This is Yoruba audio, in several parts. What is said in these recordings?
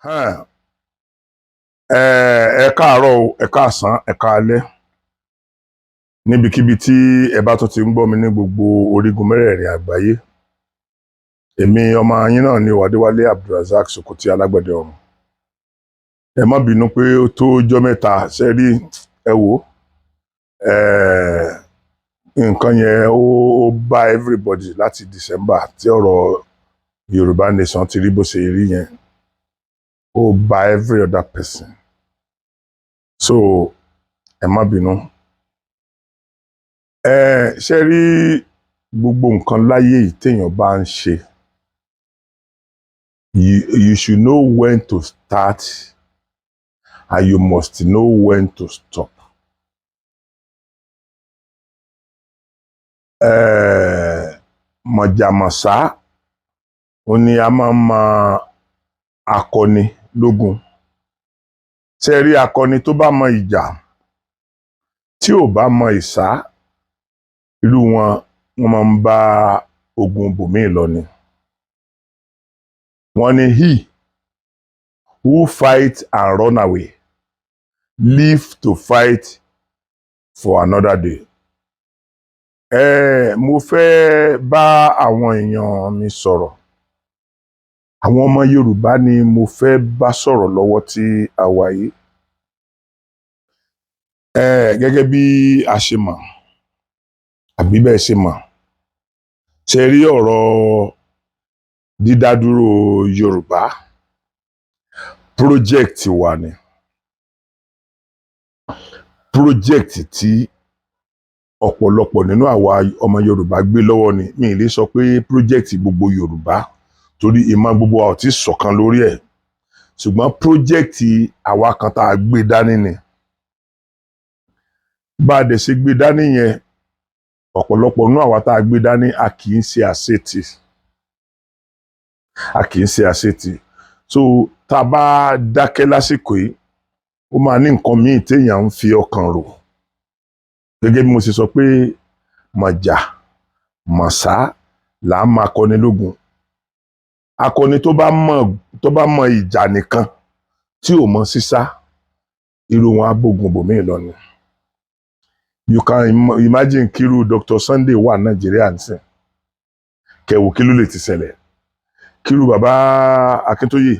Ẹ káàárọ̀ o, ẹ káàsán, ẹ káalẹ́ níbikíbi tí ẹ bá tún ti ń gbọ́ mi ní gbogbo orígun mẹ́rẹ̀ẹ̀rin àgbáyé. Èmi ọmọ yín náà ni Adéwálé Abdulrasaq Sokoti Alágbẹ̀dẹ Ọ̀run. Ẹ má bínú pé ó tó ọjọ́ mẹ́ta. Ṣe rí, ẹ wò ó, nǹkan yẹn ó bá everybody láti December tí ọ̀rọ̀ Yorùbá Nation ti rí bó ṣe rí yẹn. Ó bá every other person, so ẹ má bínú. Ẹ ṣe rí, gbogbo nǹkan láyé yìí téèyàn bá ń ṣe, you should know when to start and you must know when to stop. Mọ̀jàmọ̀sá ó ní a máa ń mọ akọni lógun. Ṣe rí, akọni tó bá mọ ìjà tí ò bá mọ ìsá, irú wọn, wọ́n máa ń bá ogun bòmíì lọ ni. Wọ́n ní, "He who fight and run away live to fight for another day." Mo fẹ́ bá àwọn èèyàn mi sọ̀rọ̀. Àwọn ọmọ Yorùbá ni mo fẹ́ bá sọ̀rọ̀ lọ́wọ́ tí a wà yìí. Gẹ́gẹ́ bí a ṣe mọ̀, àbí bẹ́ẹ̀ ṣe mọ̀, ṣe rí, ọ̀rọ̀ dídádúró Yorùbá, project wa ni, project tí ọ̀pọ̀lọpọ̀ nínú àwa ọmọ Yorùbá gbé lọ́wọ́ ni. Mi ì lè sọ pé project gbogbo Yorùbá, torí ìmọ̀ gbogbo wa ò tí ṣọ̀kan lórí ẹ̀, ṣùgbọ́n project àwa kan tá a gbé dání ni. Bá a dẹ̀ ṣe gbé dání yẹn, ọ̀pọ̀lọpọ̀ nínú àwa tá a gbé dání, a kì í ṣe àṣetì, a kì í ṣe àṣetì. So tá a bá dákẹ́ lásìkò yìí, ó máa ní nǹkan míì téèyàn ń fi ọkàn rò. Gẹ́gẹ́ bí mo ṣe sọ pé mọ̀jà mọ̀sá là ń máa kọni lógun, akọni tó bá mọ̀ ìjà nìkan tí ò mọ̀ sísá, irú wọn á bógun bòmíì lọ ni. You can imagine kíru Dr. Sunday wà Nàìjíríà nísìn, kẹwò kí ló lè ti ṣẹlẹ̀. Kíru bàbá Akíntóyè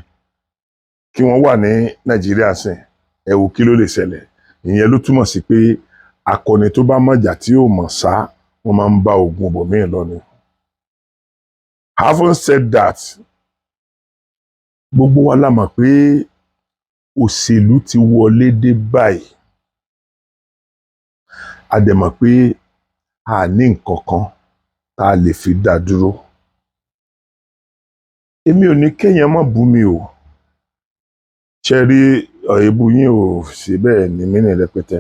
kí wọ́n wà ní Nàìjíríà nísìn, ẹ wò kí ló lè ṣẹlẹ̀. Ìyẹn ló túmọ̀ sí pé akọni tó bá mọ̀jà tí ò mọ̀ sá, wọ́n máa ń bá ogun bòmíì lọ ni. Having said that, gbogbo wa la mọ̀ pé òṣèlú ti wọlé dé báyìí. A dẹ̀ mọ̀ pé a ní nǹkan kan tá a lè fi dá dúró. Èmi ò ní kéèyàn má bú mi o. Ṣe rí, èébú yín ò ṣe bẹ́ẹ̀ ní mí ní rẹpẹtẹ.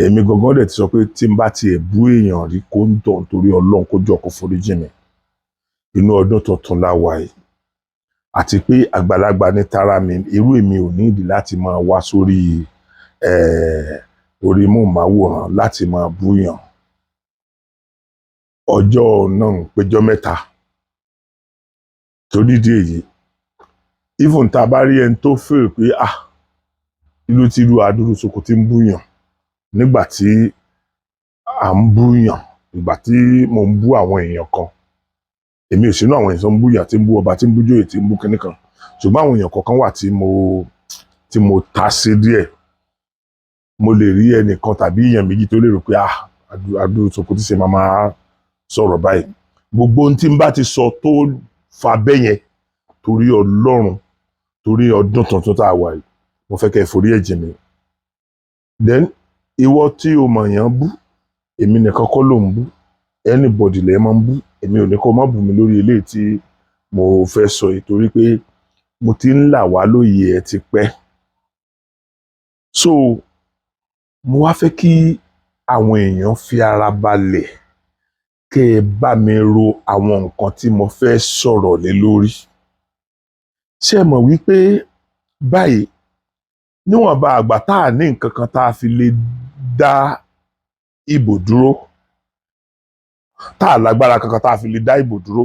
Èmi gangan dẹ̀ ti sọ pé tí n bá tiẹ̀ bú èèyàn rí, kó ń tọ̀ nítorí Ọlọ́run, kó jọ kó foríjì mi. Inú ọdún tuntun la wà yìí, àti pé àgbàlagbà ní tara mi. Irú èmi ò ní ìdí láti máa wá sórí orí móhùnmáwòrán láti máa búyàn. Ọjọ́ náà ń péjọ mẹ́ta. Torí ìdí èyí, even tá a bá rí ẹni tó feel pé, ah, ìlú tí irú adúrú soko ti ń búyàn, nígbà tí à ń búyàn, ìgbà tí mò ń bú àwọn èèyàn kan, èmi ò sínú àwọn èèyàn tó ń búyàn, tí ń bú ọba, tí ń bú jóyè, tí ń bú kinní kan, ṣùgbọ́n àwọn èèyàn kọ̀ọ̀kan wà tí mo ta sí díẹ̀. Mo lè rí ẹnìkan tàbí èèyàn méjì tó lè rò pé, ah, adúrú soko tí ṣe máa máa sọ̀rọ̀ báyìí. Gbogbo ohun tí n bá ti sọ tó fa bẹ́ẹ̀ yẹn, torí Ọlọ́run, torí ọdún tuntun tá a wà yìí, mo fẹ́ kẹ́ ẹ forí ẹ̀ jì mí. Then ìwọ tí o mọ̀ yàn bú, èmi nìkan kọ́ ló ń bú, anybody lè máa ń bú. Èmi ò ní kó má bú mi lórí eléyìí tí mo fẹ́ sọ yìí, torí pé mo ti ń là wá lóye ẹ ti pẹ́. So mo wá fẹ́ kí àwọn èèyàn fi ara balẹ̀, kẹ́ ẹ bá mi ro àwọn nǹkan tí mo fẹ́ sọ̀rọ̀ lé lórí. Ṣé ẹ mọ̀ wípé báyìí, níwọ̀nba àgbà tá a ní nǹkan kan tá a fi lè dá ìbò dúró, tá a lágbára kankan tá a fi lè dá ìbò dúró,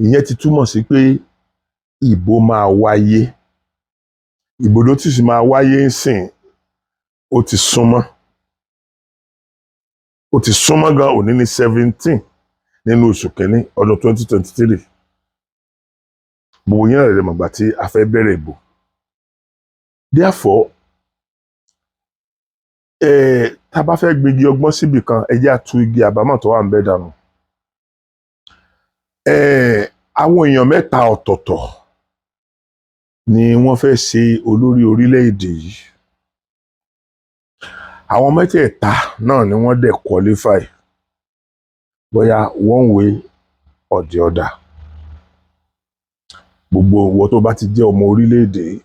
ìyẹn ti túmọ̀ sí pé Ìbò máa wáyé, ìbò ló ti sì máa wáyé ń sìn. Ó ti súnmọ́, ó ti súnmọ́ gan. Òní ní 17 nínú oṣù kínní ọdún 2023. Gbogbo yín náà lè mọ̀gbà tí a fẹ́ bẹ̀rẹ̀ ìbò. Therefore, tá a bá fẹ́ gbégi ọgbọ́n síbì kan, ẹ jẹ́ á tú igi àbámọ̀ tó wà ń bẹ́ dànù. Àwọn èèyàn mẹ́ta ọ̀tọ̀ọ̀tọ̀ ni wọ́n fẹ́ ṣe olórí orílẹ̀-èdè yìí. Àwọn mẹ́tẹ̀ẹ̀ta náà ni wọ́n dẹ̀ qualify, bóyá one way or the other. Gbogbo ìwọ tó bá ti jẹ́ ọmọ orílẹ̀-èdè yìí,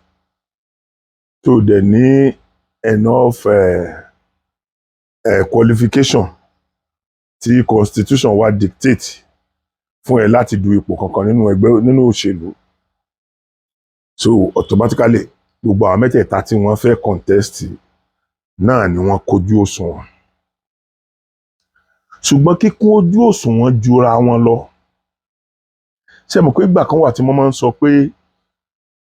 tó dẹ̀ ní enough qualification tí constitution wa dictate fún ẹ láti du ipò kankan nínú ẹgbẹ́, nínú òṣèlú, so automatically, gbogbo àwọn mẹ́tẹ̀ẹ̀ta tí wọ́n fẹ́ contest náà ni wọ́n kojú òṣùwọ̀n. Ṣùgbọ́n kíkún ojú òṣùwọ̀n jura wọn lọ. Ṣé mọ̀ pé ìgbà kan wà tí wọ́n máa ń sọ pé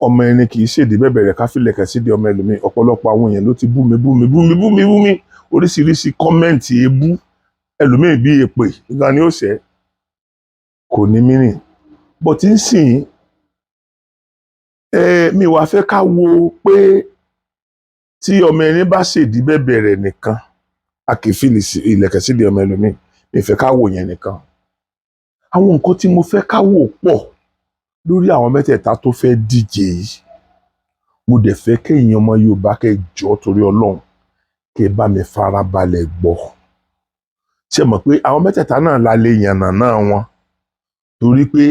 ọmọ ẹni kì í ṣèdí bẹ̀bẹ̀rẹ̀ ká fìlẹ̀kẹ̀ sídìí ọmọ ẹlòmíì? Ọ̀pọ̀lọpọ̀ àwọn èèyàn ló ti bú mi, bú mi, bú mi, bú mi, bú mi, oríṣiríṣi comment, èébú, ẹlòmíì bí èpè gan ni ó ṣẹ́ kò ní mínì. But ń sìn ẹ, mi wá fẹ́ ká wo pé tí ọmọ ẹni bá ṣèdí bẹ̀bẹ̀rẹ̀ nìkan, a kì í fi ìlẹ̀kẹ̀ sídìí ọmọ ẹlòmíì. Mi fẹ́ ká wò yẹn nìkan. Àwọn nǹkan tí mo fẹ́ ká wò pọ̀ lórí àwọn mẹ́tẹ̀ẹ̀ta tó fẹ́ díje yìí. Mo dẹ̀ fẹ́ kéèyàn ọmọ Yorùbá, kẹ́ jọ̀ọ́, torí Ọlọ́run, kẹ́ bá mi farabalẹ̀ gbọ́. Ṣe mọ̀ pé àwọn mẹ́tẹ̀ẹ̀ta náà la lè yànnà náà wọn, torí pé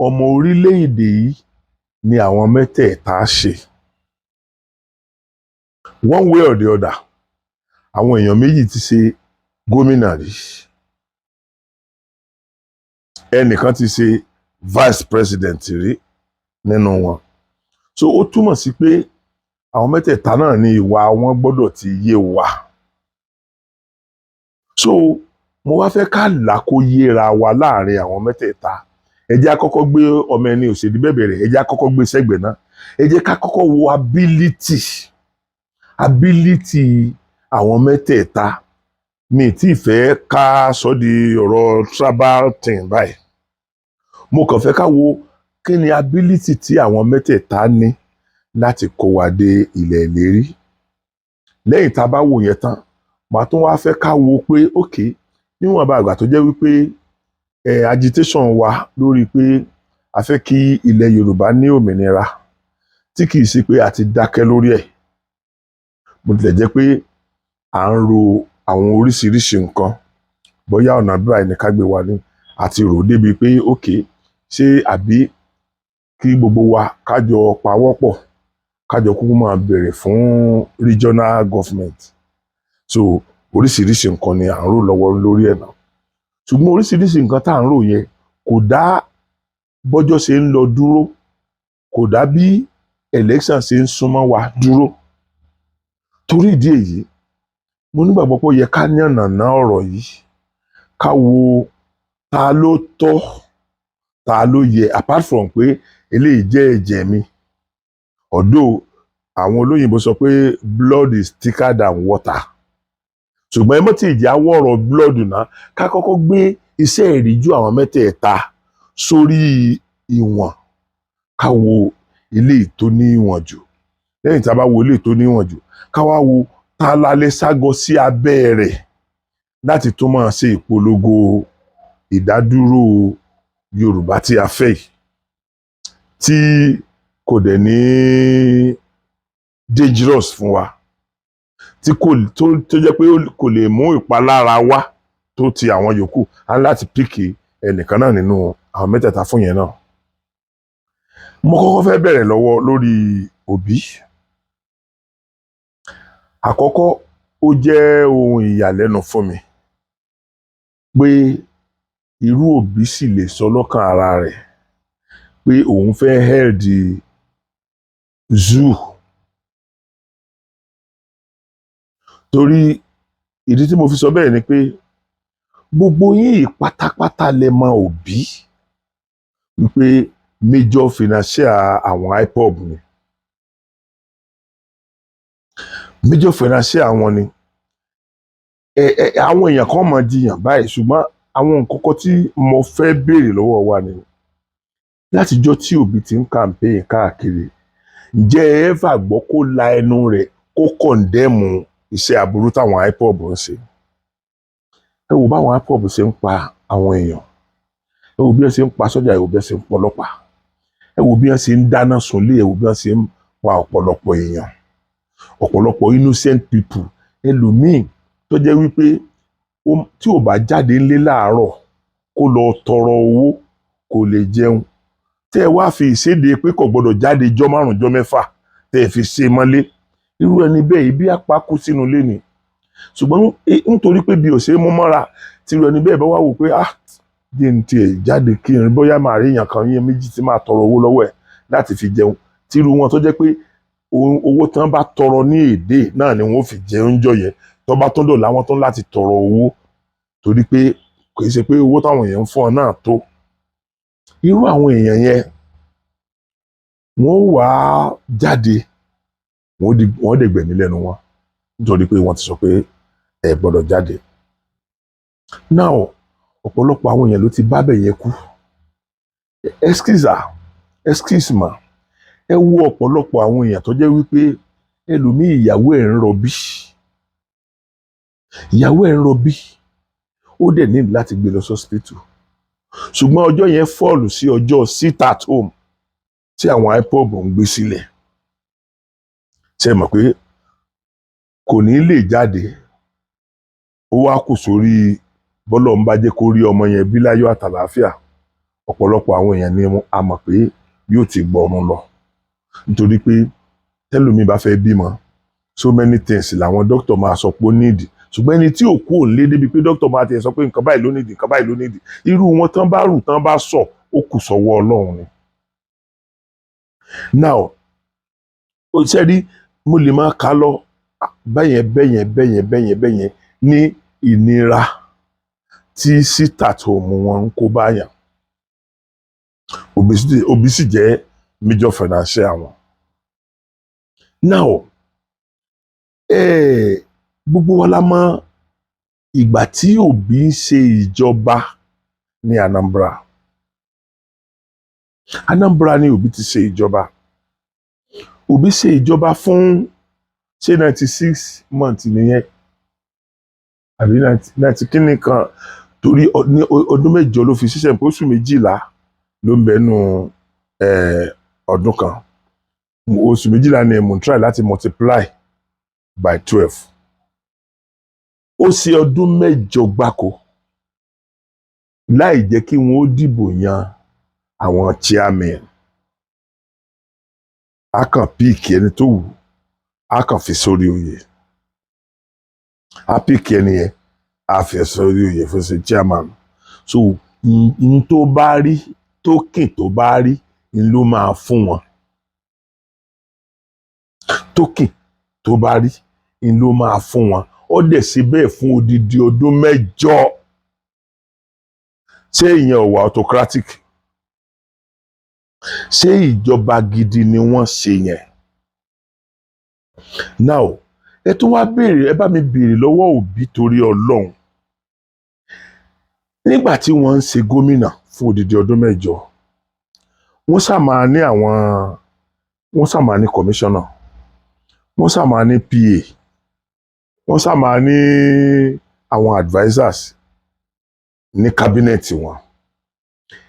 ọmọ orílẹ̀-èdè yìí ni àwọn mẹ́tẹ̀ẹ̀ta ṣe. One way or the other, àwọn èèyàn méjì ti ṣe gómìnà rí, ẹnìkan ti ṣe vice president rí nínú wọn. So ó túmọ̀ sí pé àwọn mẹ́tẹ̀ẹ̀ta náà ní ìwà wọn gbọ́dọ̀ ti yé wa. So mo wá fẹ́ ká là kó yéra wa láàrin àwọn mẹ́tẹ̀ẹ̀ta. Ẹ jẹ́ á kọ́kọ́ gbé ọmọ ẹni òṣèlú bẹ̀bẹ̀rẹ̀, ẹ jẹ́ á kọ́kọ́ gbé sẹ́gbẹ̀ẹ́ náà. Ẹ jẹ́ ká kọ́kọ́ wo ability àwọn mẹ́tẹ̀ẹ̀ta. Mi tí ì fẹ́ ká sọ di ọ̀rọ̀ tribal thing báyìí. Mo kàn fẹ́ ká wo kí ni ability tí àwọn mẹ́tẹ̀ẹ̀ta ní láti kó wa dé ilẹ̀ ìlérí. Lẹ́yìn tá a bá wò yẹn tán, màá tún wá fẹ́ ká wo pé, ok, níwọ̀nba àgbà tó jẹ́ wípé agitation wa lórí pé a fẹ́ kí ilẹ̀ Yorùbá ní òmìnira, tí kìí ṣe pé a ti dákẹ́ lórí ẹ̀, bó tilẹ̀ jẹ́ pé à ń ro àwọn oríṣiríṣi nǹkan, bóyá ọ̀nà báyìí ní ká gbé wa ní àti rò débi pé, ok, ṣé àbí kí gbogbo wa kájọ pawọ́pọ̀, kájọ kúkú máa bèrè fún regional government. So oríṣiríṣi nǹkan ni à ń rò lọ́wọ́ lórí ẹ̀ náà. Ṣùgbọ́n oríṣiríṣi nǹkan tá à ń rò yẹn kò dá bọ́jọ́ ṣe ń lọ dúró, kò dá bí election ṣe ń súnmọ́ wa dúró. Torí ìdí èyí, mo nígbàgbọ́ pé ó yẹ ká yànnàná ọ̀rọ̀ yìí, ká wo ta ló tọ́, ta ló yẹ, apart from pé eléyìí jẹ́ ẹ̀jẹ̀ mi. Although àwọn olóyìnbó sọ pé blood is thicker than water, ṣùgbọ́n ẹ mọ́ tí ìjà wọ̀rọ̀ blood náà. Ká kọ́kọ́ gbé iṣẹ́ ìríjú àwọn mẹ́tẹ̀ẹ̀ta sórí ìwọ̀n, ká wo eléyìí tó ní ìwọ̀n jù. Lẹ́yìn tí a bá wo eléyìí tó ní ìwọ̀n jù, ká wá wo ta la lè ságọ sí abẹ́ rẹ̀ láti tún máa ṣe ìpolongo ìdádúró Yorùbá tí a fẹ́ yìí, tí kò dẹ̀ ní dangerous fún wa, tí kò tó jẹ́ pé kò lè mú ìpalára wá tó ti àwọn yòókù. Á ní láti pick ẹnìkan náà nínú àwọn mẹ́tẹ̀ẹ̀ta fún yẹn náà. Mo kọ́kọ́ fẹ́ bẹ̀rẹ̀ lọ́wọ́ lórí Òbí. Àkọ́kọ́, ó jẹ́ ohun ìyàlẹ́nu fún mi pé irú Òbí sì lè sọ lọ́kàn ara rẹ̀ pé òun fẹ́ head zoo. Torí ìdí tí mo fi sọ bẹ́ẹ̀ ni pé gbogbo yín yìí pátápátá lẹ mọ Òbí wípé Major financier àwọn IPOB ni, major financier àwọn ni. Ẹ ẹ àwọn èèyàn kan máa jiyàn báyìí, ṣùgbọ́n àwọn nǹkan kan tí mo fẹ́ béèrè lọ́wọ́ wa ni, látijọ́ tí Obi ti ń campaign káàkiri, ǹjẹ́ ẹ ever gbọ́ kó la ẹnu rẹ̀ kó condemn iṣẹ́ aburú táwọn IPOB ń ṣe? Ẹ wò báwọn IPOB ṣe ń pa àwọn èèyàn, ẹ wò bí wọ́n ṣe ń pa sọ́jà, ẹ wò bí wọ́n ṣe ń pọlọ́pàá, ẹ wò bí wọ́n ṣe ń dáná sunlé, ẹ wò bí wọ́n ṣe ń pa ọ̀pọ̀lọpọ̀ èèyàn, ọ̀pọ̀lọpọ̀ innocent people. Ẹlòmíì tó jẹ́ wípé tí ò bá jáde ńlé láàárọ̀ kó lọ tọrọ owó, kò lè jẹun. Tẹ́ ẹ wá fi ìséde pé kò gbọdọ̀ jáde jọ́ 5, jọ́ 6, tẹ́ ẹ fi ṣe mọ́lé, irú ẹni bẹ́ẹ̀, ibi apá kú sínú ilé ni. Ṣùgbọ́n nítorí pé bí ò ṣe é mú mọ́ra, tí irú ẹni bẹ́ẹ̀ bá wá wò pé, "Ah, jẹ́ n tiẹ̀ jáde kí n bóyá màá rí èèyàn kan yẹn méjì tí máa tọrọ owó lọ́wọ́ ẹ̀ láti fi jẹun," tí irú wọn tó jẹ́ pé owó tí wọ́n bá tọrọ ní èdè náà ni wọ́n fi jẹun jọ yẹn, tó bá tó dò láwọn tó ń láti tọrọ owó, torí pé kì í ṣe pé owó táwọn èèyàn ń fún ọ náà tó. Irú àwọn èèyàn yẹn, wọ́n wá jáde, wọ́n dẹ̀ gbẹ̀mí lẹ́nu wọn nítorí pé wọ́n ti sọ pé ẹ gbọ́dọ̀ jáde. Now, ọ̀pọ̀lọpọ̀ àwọn èèyàn ló ti bá bẹ̀ yẹn kú. Excuse, excuse ma, ẹ wo ọ̀pọ̀lọpọ̀ àwọn èèyàn tó jẹ́ wípé ẹlòmíì, ìyàwó ẹ̀ ń rọbí, ìyàwó ẹ̀ ń rọbí, ó dẹ̀ ní láti gbé lọ hospital, ṣùgbọ́n ọjọ́ yẹn fall sí ọjọ́ sit at home tí àwọn IPOB ń gbé sílẹ̀. Ṣe mọ̀ pé kò ní lè jáde? Ó wá kù sórí bọ́lọ̀ ń bá jẹ́ kó rí ọmọ yẹn bí láyọ̀ àtàlàáfíà. Ọ̀pọ̀lọpọ̀ àwọn èèyàn ni a mọ̀ pé yóò ti gbọ̀run lọ, nítorí pé tẹ́lòmíì bá fẹ́ bímọ, so many things làwọn dókítà máa sọ pé ó nídìí. Ṣùgbọ́n ẹni tí ò kú ò lé débi pé dókítà máa tiẹ̀ sọ pé nǹkan báyìí ló nídìí, nǹkan báyìí ló nídìí, irú wọn tán bá rù tán bá sọ, ó kù sọ́wọ́ Ọlọ́run ni. Now, ó ṣe rí, mo lè máa kà á lọ bẹ́yẹn bẹ́yẹn bẹ́yẹn bẹ́yẹn bẹ́yẹn ní ìnira tí sit at home wọn ń kó báyàn. Obi sì jẹ́ major financier wọn. Now, gbogbo wa la mọ̀ ìgbà tí Obi ń ṣe ìjọba ní Anambra. Anambra ni Obi ti ṣe ìjọba. Obi ṣe ìjọba fún, ṣé 96 months nìyẹn àbí ninety kíní kan? Torí ní ọdún 8 ló fi ṣiṣẹ́, pé oṣù 12 ló ń bẹnu ọdún kan. Oṣù 12 ni mo ń try láti multiply by 12. Ó ṣe ọdún 8 gbáko láì jẹ́ kí wọ́n ó dìbò yan àwọn chairman. A kàn pick ẹni tó wù, á kàn fi sórí oyè, á pick ẹni yẹn, á fi sórí oyè fún ṣe chairman. So n tó bá rí token tó bá rí n ló máa fún wọn, token tó bá rí n ló máa fún wọn. Ó dẹ̀ ṣe bẹ́ẹ̀ fún odidi ọdún 8. Ṣé ìyẹn ò wà autocratic? Ṣé ìjọba gidi ni wọ́n ṣe yẹn? Now, ẹ tún wá béèrè, ẹ bá mi béèrè lọ́wọ́ Obi, torí Ọlọ́run, nígbà tí wọ́n ń ṣe gómìnà fún odidi ọdún 8, wọ́n ṣáà máa ní kọmíṣánná, wọ́n ṣáà máa ní PA, wọ́n ṣáà máa ní àwọn advisers ní cabinet wọn.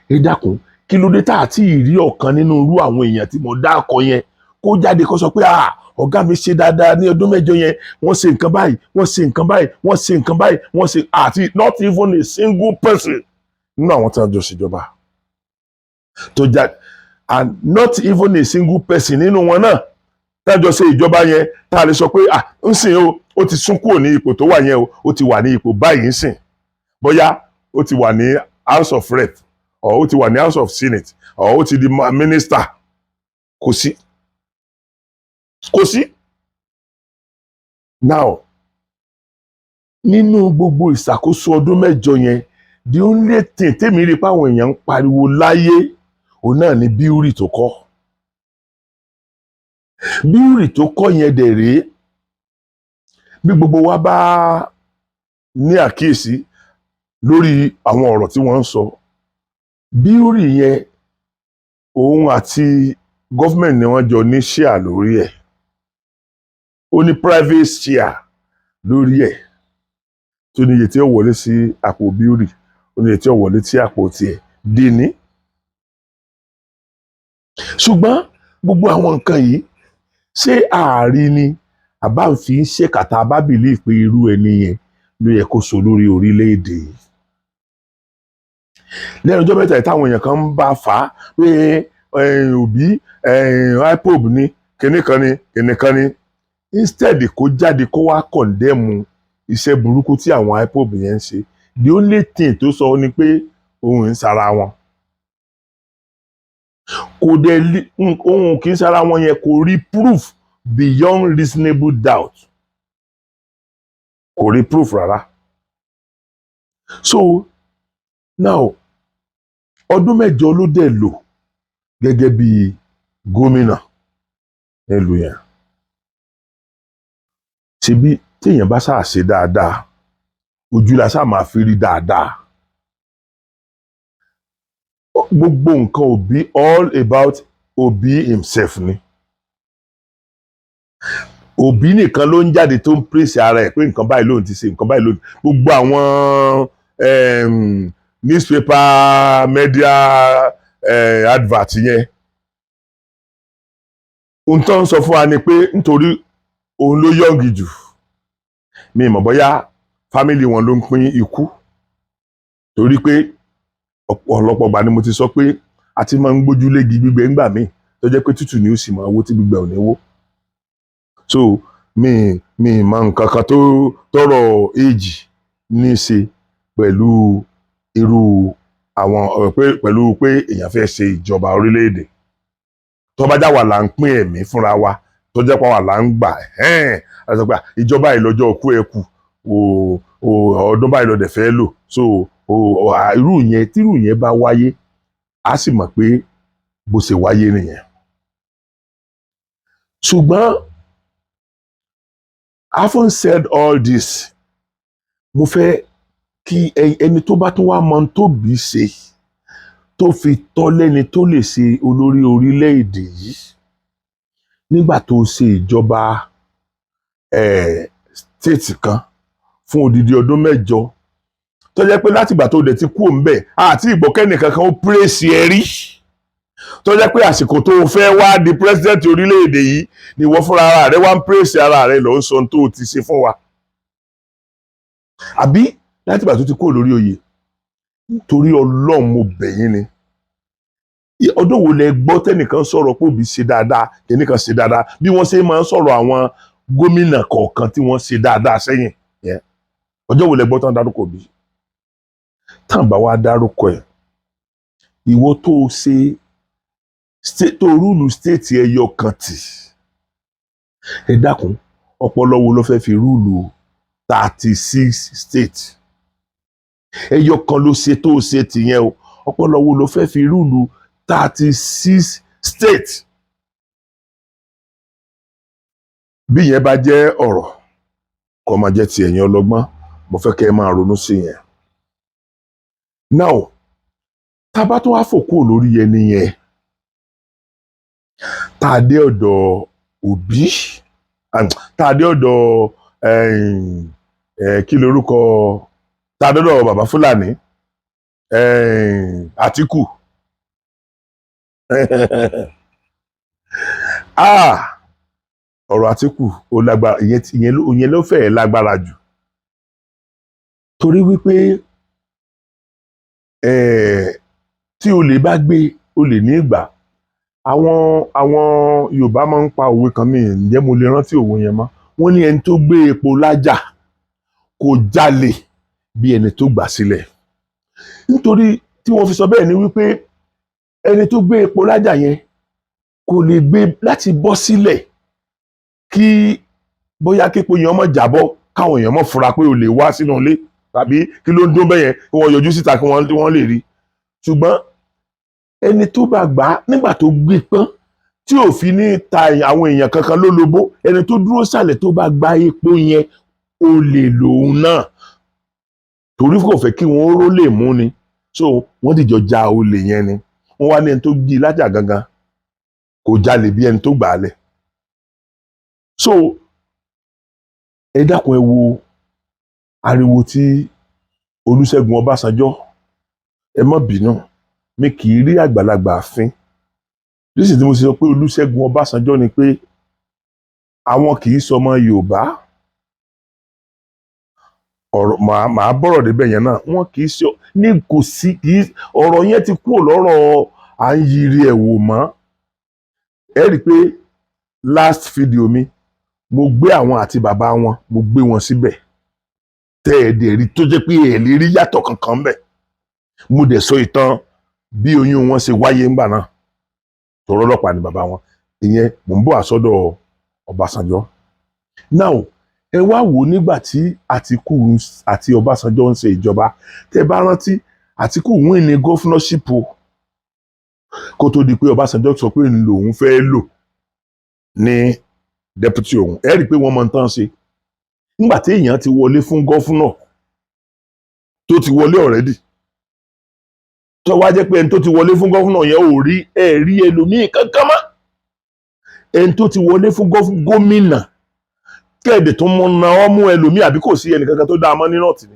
Ẹ dákun, kí ló dé tá àti ìrí ọ̀kan nínú irú àwọn èèyàn tí mo dákọ yẹn kó jáde kó sọ pé, "Ah, ọ̀gá mi ṣe dáadáa ní ọdún 8 yẹn, wọ́n ṣe nǹkan báyìí, wọ́n ṣe nǹkan báyìí, wọ́n ṣe nǹkan báyìí, wọ́n ṣe"? Àti not even a single person nínú àwọn tí wọ́n jọ ṣèjọba tó jáde, and not even a single person nínú wọn náà tí wọ́n jọ ṣe ìjọba yẹn tá a lè sọ pé, "Ah, ń sìn o, ó ti sún kúrò ní ipò tó wà yẹn o, ó ti wà ní ipò báyìí ń sìn, bóyá ó ti wà ní House of Rep or ó ti wà ní House of Senate or ó ti di minister." Kò sí, kò sí. Now, nínú gbogbo ìṣàkóso ọdún 8 yẹn, the only thing tèmi rí pé àwọn èèyàn ń pariwo láyé ò Òun náà ni brewery tó kọ́. Brewery tó kọ́ yẹn dẹ̀ rèé, bí gbogbo wa bá ní àkíyèsí lórí àwọn ọ̀rọ̀ tí wọ́n ń sọ, brewery yẹn, òun àti government ni wọ́n jọ ní share lórí ẹ̀. Ó ní private share lórí ẹ̀, tó ní iye tí ó wọlé sí àpò brewery, ó ní iye tí ó wọlé sí àpò tiẹ̀ dìní. Ṣùgbọ́n gbogbo àwọn nǹkan yìí, ṣé ààrí ni àbá ń fi ń ṣèkàtà bá believe pé irú ẹni yẹn ló yẹ kó so lórí orílẹ̀-èdè yìí? Lẹ́nu ọjọ́ mẹ́ta yìí, táwọn èèyàn kan ń bá fà á pé Obi IPOB ní kinní kan ní kinní kan ní, instead kó jáde kó wá condemn iṣẹ́ burúkú tí àwọn IPOB yẹn ń ṣe, the only thing tó sọ ni pé òun ń sara wọn. Kò dẹ̀ òun kì í sara wọn yẹn, kò rí proof beyond reasonable doubt, kò rí proof rárá. So now, ọdún 8 ló dẹ̀ lò gẹ́gẹ́ bí gómìnà nílùú yẹn. Ṣebí téèyàn bá ṣáà ṣe dáadáa, ojú la ṣáà máa fi rí dáadáa. Gbogbo nǹkan Obi, all about Obi himself ni. Obi nìkan ló ń jáde tó ń pèsè ara ẹ̀ pé nǹkan báyìí lòun ti ṣe, nǹkan báyìí lòun. Gbogbo àwọn newspaper media advert yẹn, ohun tó ń sọ fún wa ni pé nítorí òun ló young jù. Mi mọ̀ bóyá family wọn ló ń pín ikú, torí pé ọ̀pọ̀lọpọ̀ ìgbà ni mo ti sọ pé a ti máa ń gbójú légi gbígbẹ ńgbà míì, tó jẹ́ pé tútù ni ó sì máa wó tí gbígbẹ ò ní wó. So mi mọ nǹkan kan tó tọrọ èjì ní í ṣe pẹ̀lú irú àwọn ọ̀rọ̀ pé pẹ̀lú pé èèyàn fẹ́ ṣe ìjọba orílẹ̀-èdè. Tó bá já wà là ń pín ẹ̀mí fúnra wa, tó jẹ́ pé wà là ń gbà ẹ̀hẹ́n, a sọ pé ìjọba yìí lọ́jọ́ ọkú ẹ̀ kù o, ọdún báyìí ló dẹ̀ fẹ́ lò. So o irú yẹn, tírú yẹn bá wáyé, a sì mọ̀ pé bó ṣe wáyé nìyẹn. Ṣùgbọ́n having said all this, mo fẹ́ kí ẹni tó bá tún wá mọ ohun t'Óbí ṣe tó fi tọ́ lẹ́ni tó lè ṣe olórí orílẹ̀-èdè yìí, nígbà tó ṣe ìjọba state kan fún odidi ọdún 8, tó jẹ́ pé látìgbà tó dẹ̀ ti kú òun bẹ̀ àti ìgbọ́kẹ́nì kankan ó praise ẹ rí, tó jẹ́ pé àsìkò tó o fẹ́ wá di president orílẹ̀-èdè yìí ni ìwọ fúnra ara rẹ wá ń praise ara rẹ, ló ń sọ ohun tó o ti ṣe fún wa, àbí látìgbà tó ti kúrò lórí oyè. Nítorí Ọlọ́run, mo bẹ̀ yín ni, ọdún wo lẹ gbọ́ tẹ́nìkan sọ̀rọ̀ pé Òbí ṣe dáadáa, kìnìkan ṣe dáadáa, bí wọ́n ṣe máa ń sọ̀rọ̀ àwọn gómìnà kọ̀ọ̀kan tí wọ́n ṣe dáadáa sẹ́yìn yẹn? Ọjọ́ wo lẹ gbọ́ tán dárúkọ Òbí? Tán bá wá dárúkọ ẹ̀, ìwọ tó o ṣe tó rule state ẹyọ kan tì, ẹ dákun, ọpọlọ wo ló fẹ́ fi rule 36 state? Ẹyọ kan ló ṣe tó o ṣe tìyẹn o, ọpọlọ wo ló fẹ́ fi rule 36 state? Bí ìyẹn bá jẹ́ ọ̀rọ̀ kó máa jẹ́ ti ẹ̀yin ọlọ́gbọ́n, mo fẹ́ kẹ́ ẹ máa ronú sí yẹn. Now, tá a bá tún wá fò kúrò lórí ẹni yẹn, tá a dé ọ̀dọ̀ Òbí, tá a dé ọ̀dọ̀ kí lorúkọ, tá a dé ọ̀dọ̀ bàbá Fúlàní, Àtíkù. Ah, ọ̀rọ̀ Àtíkù ó lágbára. Ìyẹn ló fẹ́ẹ̀ lágbára jù, torí wípé tí olè bá gbé olè ní ìgbà, àwọn Yorùbá máa ń pa òwe kan, mi ǹjẹ́ mo lè rántí òwe yẹn mọ́. Wọ́n ní ẹni tó gbé epo lájà kò jalè bí ẹni tó gbà sílẹ̀. Nítorí tí wọ́n fi sọ bẹ́ẹ̀ ni wípé ẹni tó gbé epo lájà yẹn kò lè gbé láti bọ́ sílẹ̀ kí bóyá képo yẹn ọmọ jábọ́, káwọn èèyàn mọ̀ fura pé olè wá sínú ilé, tàbí kí ló ń dún bẹ́yẹn, kí wọ́n yọjú síta kí wọ́n lè rí. Ṣùgbọ́n Ẹni tó bá gbà á nígbà tó gbé pọ́n tí ò fi ní ta àwọn èèyàn kankan lólobó, ẹni tó dúró sàlẹ̀ tó bá gba epo yẹn, olè lòun náà, torí kò fẹ́ kí wọ́n ró lè mú ni. So wọ́n dìjọ ja olè yẹn ni. Wọ́n wá ní ẹni tó gbé lájà gangan kò jalè bí ẹni tó gbà á lẹ̀. So ẹ dákun, ẹ wo ariwo tí Olúṣẹ́gun Ọbásanjọ́. Ẹ má bínú, mi kì í rí àgbàlagbà fín. Nísìsiyìí tí mo ṣe sọ pé Olúṣẹ́gun Ọbásanjọ́ ni pé àwọn kì í sọmọ Yorùbá. Ọ̀rọ̀ màá bọ̀rọ̀ débẹ̀ yẹn náà. Wọ́n kì í ṣe ní kò sí kì í. Ọ̀rọ̀ yẹn ti kúrò lọ́rọ̀ à ń yiri ẹ̀ wò mọ́. Ẹ rí i pé last video mi, mo gbé àwọn àti bàbá wọn, mo gbé wọn síbẹ̀, tẹ́ ẹ dẹ̀ rí tó jẹ́ pé ẹ lè rí yàtọ̀ kankan bẹ̀. Mo dẹ̀ sọ ìtàn bí oyún wọn ṣe wáyé ńgbà náà, tọrọ ọlọ́pàá ni bàbá wọn. Ìyẹn mò ń bọ̀ àsọdọ̀ Ọbásanjọ́. Now, ẹ wá wò ó, nígbà tí Àtìkù àti Ọbásanjọ́ ń ṣe ìjọba, tẹ́ bá rántí, Àtìkù win ní governorship o, kó tó di pé Ọbásanjọ́ sọ pé ń lòun fẹ́ lò ní deputy òun. Ẹ rí i pé wọ́n mọ tán ṣe nígbà tí èèyàn ti wọlé fún governor, tó ti wọlé already, tó wá jẹ́ pé ẹni tó ti wọlé fún governor yẹn ò rí ẹ rí ẹlòmíì kankan mọ́. Ẹni tó ti wọlé fún gómìnà kẹ́ẹ̀dẹ̀ tó mú na ọ́ mú ẹlòmíì, àbí kò sí ẹnìkankan tó dáa mọ́ ní North ni,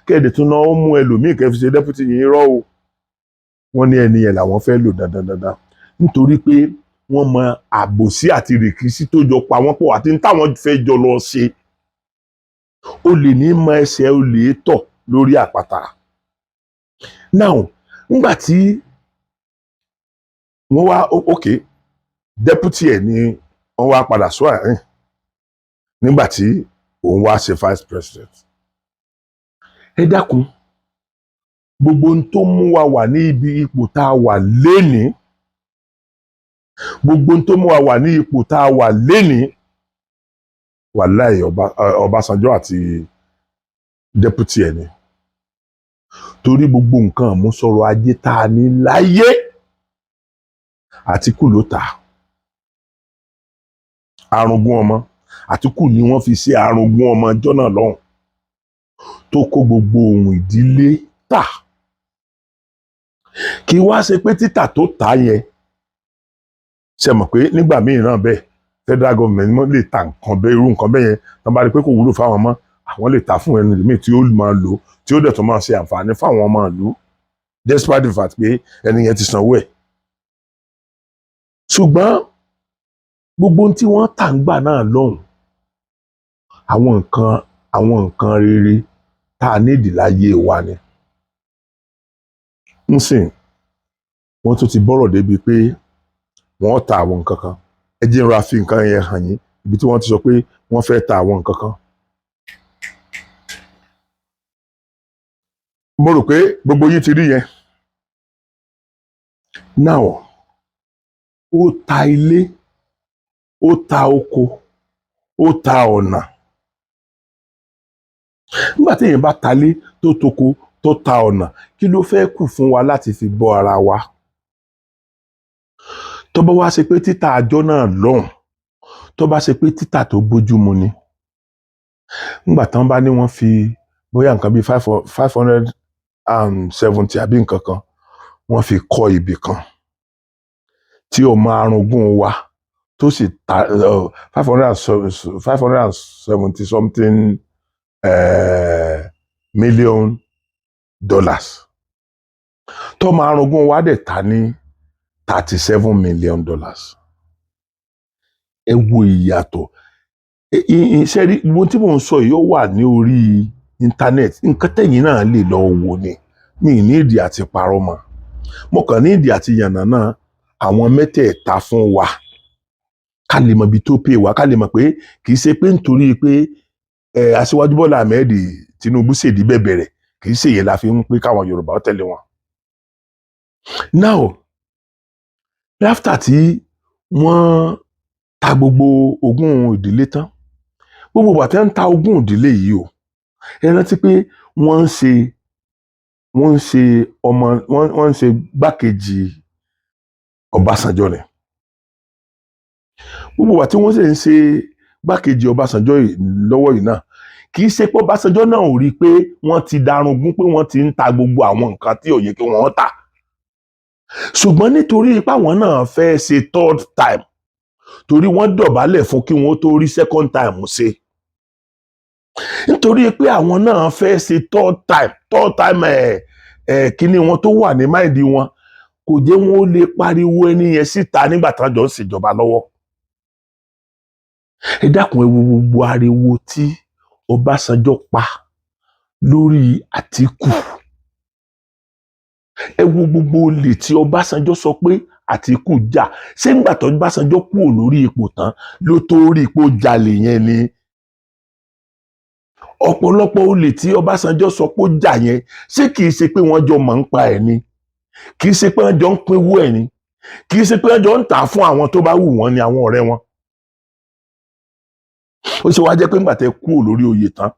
kẹ́ẹ̀dẹ̀ tó na ọ́ mú ẹlòmíì kẹ́ fi ṣe deputy yìí, rọ́ o. Wọ́n ní ẹni yẹn làwọn fẹ́ lò dandan dandan, nítorí pé wọ́n mọ àbòsí àti rìkíṣí tó jọ pa wọ́n pọ̀ àti táwọn fẹ́ jọ lọ ṣe. Olè ní mọ ẹsẹ̀ olè tọ̀ lórí àpáta. Now, ńgbà tí wọ́n wá, ok, deputy ẹ̀ ni wọ́n wá padà sọ àárín nígbà tí òun wá ṣe vice president. Ẹ dákun, gbogbo ohun tó mú wa wà ní ibi ipò tá a wà lénìí, gbogbo ohun tó mú wa wà ní ipò tá a wà lénìí, wàláì, Ọbásanjọ́ àti deputy ẹ̀ ni, torí gbogbo nǹkan àmúṣọrọ̀ ajé tá a ní láyé, Àtíkù ló tà á. Arúgún ọmọ Àtíkù ni wọ́n fi ṣe arúgún ọmọ ọjọ́ náà lọ́hùn, tó kó gbogbo ohun ìdílé tà. Kí wá ṣe pé títà tó tà yẹn, ṣe mọ̀ pé nígbà míì náà bẹ́ẹ̀, federal government lè ta nǹkan bẹ́ẹ̀, irú nǹkan bẹ́ẹ̀ yẹn, tán bá rí i pé kò wúlò fáwọn mọ́, àwọn lè ta fún ẹni míì tí ó máa lò, tí ó dẹ̀ tún máa ṣe àǹfààní fáwọn ọmọ ìlú, despite the fact pé ẹni yẹn ti sanwó ẹ̀. Ṣùgbọ́n gbogbo ohun tí wọ́n tà ń gbà náà lọ́hùn, àwọn nǹkan rere tá a nídìí láyé wa ni. Nsìn wọ́n tún ti bọ́rọ̀ débi pé wọ́n ta àwọn nǹkan kan. Ẹ jẹ́ n ra fi nǹkan yẹn hàn yín, ibi tí wọ́n ti sọ pé wọ́n fẹ́ ta àwọn nǹkan kan. Mo rò pé gbogbo yín ti rí yẹn. Now, ó ta ilé, ó ta oko, ó ta ọ̀nà. Nígbà tí èèyàn bá talé, tó toko, tó ta ọ̀nà, kí ló fẹ́ kù fún wa láti fi bọ́ ara wa? Tó bá wá ṣe pé títà àjọ náà lọ́hùn, tó bá ṣe pé títà tó bójú mu ni, nígbà tán bá ní wọ́n fi bóyá nǹkan bíi 570 àbí nǹkan kan, wọ́n fi kọ́ ibì kan tí ọmọ arúgún wa tó sì ta 570 something million dollars, tọ́mọ arúgún wa dẹ̀ ta ní $37 million. Ẹ wo ìyàtọ̀ ṣe rí. Ohun tí mò ń sọ yìí, ó wà ní orí internet, nǹkan tẹ̀yìn náà lè lọ wò ni. Mi ì ní ìdí àti parọ́ mọ́, mo kàn ní ìdí àti yànnàná àwọn mẹ́tẹ̀ẹ̀ta fún wa, ká lè mọ ibi tó pè wá, ká lè mọ̀ pé kì í ṣe pé nítorí pé Aṣíwájú Bọ́lá Ahmed Tinubu ṣèdí bẹ̀bẹ̀rẹ̀, kì í ṣe yẹn la fi ń pé káwọn Yorùbá ó tẹ̀lé wọn. Now, after tí wọ́n ta gbogbo ogún ìdílé tán, gbogbo ìgbà tí wọ́n ń ta ogún ìdílé yìí o, ẹ rántí pé wọ́n ń ṣe Wọ́n ń ṣe ọmọ, wọ́n ń ṣe gbákejì Ọbásanjọ́ ni. Gbogbo wa tí wọ́n sì ń ṣe gbákejì Ọbásanjọ́ yìí lọ́wọ́ yìí náà, kì í ṣe pé Ọbásanjọ́ náà ò rí i pé wọ́n ti darungún, pé wọ́n ti ń ta gbogbo àwọn nǹkan tí ò yẹ kí wọ́n tà, ṣùgbọ́n nítorí pé àwọn náà fẹ́ ṣe third time, torí wọ́n dọ̀bálẹ̀ fún kí wọ́n tó rí second time ṣe, nítorí pé àwọn náà fẹ́ ṣe third time ẹ̀ kíní wọn tó wà ní mind wọn, kò jẹ́ wọn ó lè pariwo ẹni yẹn síta nígbà tí wọ́n jọ ń ṣèjọba lọ́wọ́. Ẹ dákun, ẹ wo gbogbo ariwo tí Ọbásanjọ́ pa lórí Àtíkù. Ẹ wo gbogbo olè tí Ọbásanjọ́ sọ pé Àtíkù jà. Ṣé ńgbà tó Ọbásanjọ́ kúrò lórí ipò tán ló tó rí ipò jalè yẹn ni? Ọ̀pọ̀lọpọ̀ olè tí Ọbásanjọ́ sọ pé ó jà yẹn, ṣé kìí ṣe pé wọ́n jọ mọ̀ ń pa ẹ̀ ni? Kìí ṣe pé wọ́n jọ ń pínwó ẹ̀ ni? Kìí ṣe pé wọ́n jọ ń tà á fún àwọn tó bá wù wọ́n ni, àwọn ọ̀rẹ́ wọn? Ó ṣe wá jẹ́ pé ńgbà tẹ́ kúrò lórí oyè tán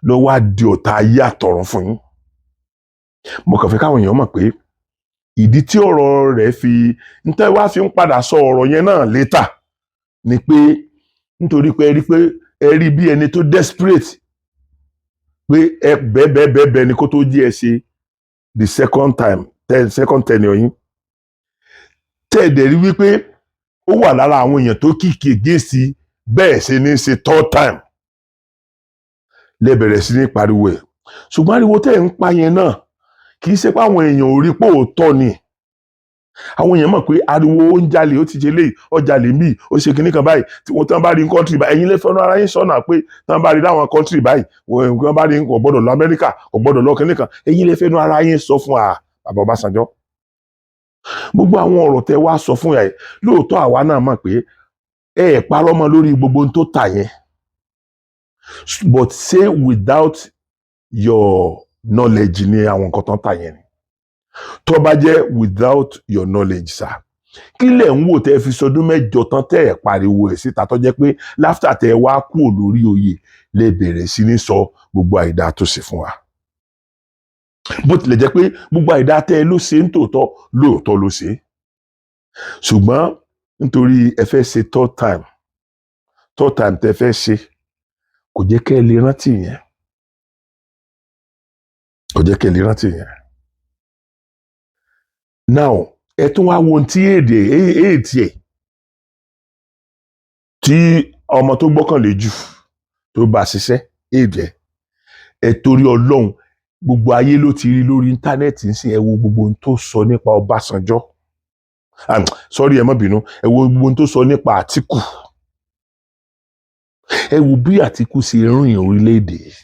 ló wá di ọ̀tá ayé àtọ̀run fún yín? Mo kàn fẹ́ káwọn èèyàn mọ̀ pé ìdí tí ọ̀rọ̀ rẹ̀ fi ń tẹ́ wá fi ń padà sọ ọ̀rọ̀ yẹn náà later ni pé nítorí pé ẹ rí pé ẹ rí bí ẹni tó desperate, pé ẹ bẹ́ẹ̀ bẹ́ẹ̀ bẹ́ẹ̀ bẹ́ẹ̀ ni kó tó jí ẹ ṣe the second time, second tenure yín, tẹ́ ẹ dẹ̀ rí wípé ó wà lára àwọn èèyàn tó kick against bẹ́ẹ̀ ṣe ní ṣe third time, lẹ bẹ̀rẹ̀ sí ní pariwo ẹ̀. Ṣùgbọ́n ariwo tẹ́ ẹ̀ ń pa yẹn náà, kì í ṣe pé àwọn èèyàn ò rí pé òótọ́ ni. Àwọn èèyàn mọ̀ pé ariwo ó ń jalè, ó ti ṣe léyìí, ó jalè míì, ó ṣe kinní kan báyìí, tí wọ́n tán bá rí country báyìí, ẹ̀yin lè fẹ́ràn ara yín sọ́nà pé tán bá rí láwọn country báyìí, wọ́n bá rí, kò gbọ́dọ̀ lọ Amẹ́ríkà, kò gbọ́dọ̀ lọ kinní kan. Ẹ̀yin lè fẹ́ràn ara yín sọ fún bàbá Ọbásanjọ́. Gbogbo àwọn ọ̀rọ̀ tẹ́ wá sọ fún ẹ, lóòótọ́ àwa náà mọ̀ pé ẹ ẹ̀ parọ́ mọ́ lórí gbogbo ohun tó tà yẹn, but say without your knowledge ni àwọn nǹkan tó ń tà yẹn ni. Tó bá jẹ́ without your knowledge, sir, kí lẹ̀ ń wò tẹ́ fi sọdún 8 tán tẹ́ ẹ̀ pariwo ẹ̀ síta, tó jẹ́ pé l'after tẹ́ ẹ wá kúrò lórí oyè lè bẹ̀rẹ̀ sí ní sọ gbogbo àìdáa tó ṣe fún wa? Bó tilẹ̀ jẹ́ pé gbogbo àìdáa tẹ́ ẹ ló ṣe ń tòótọ́, lóòótọ́ ló ṣe, ṣùgbọ́n nítorí ẹ fẹ́ ṣe third time tẹ́ fẹ́ ṣe, kò jẹ́ kẹ́ ẹ lè rántí yẹn, kò jẹ́ kẹ́ ẹ lè rántí yẹn. Now, ẹ tún wá wo ohun tí èdè èètì ẹ̀ tí ọmọ tó gbọ́kànlé jù tó bá ṣiṣẹ́ èdè ẹ. Torí Ọlọ́run, gbogbo ayé ló ti rí lórí íńtánẹ́ẹ̀tì ńsìn. Ẹ wo gbogbo ohun tó sọ nípa Ọbásanjọ́, sorry, ẹ má bínú, ẹ wo gbogbo ohun tó sọ nípa Àtíkù. Ẹ wo bí Àtíkù ṣe rìn orílẹ̀-èdè yìí.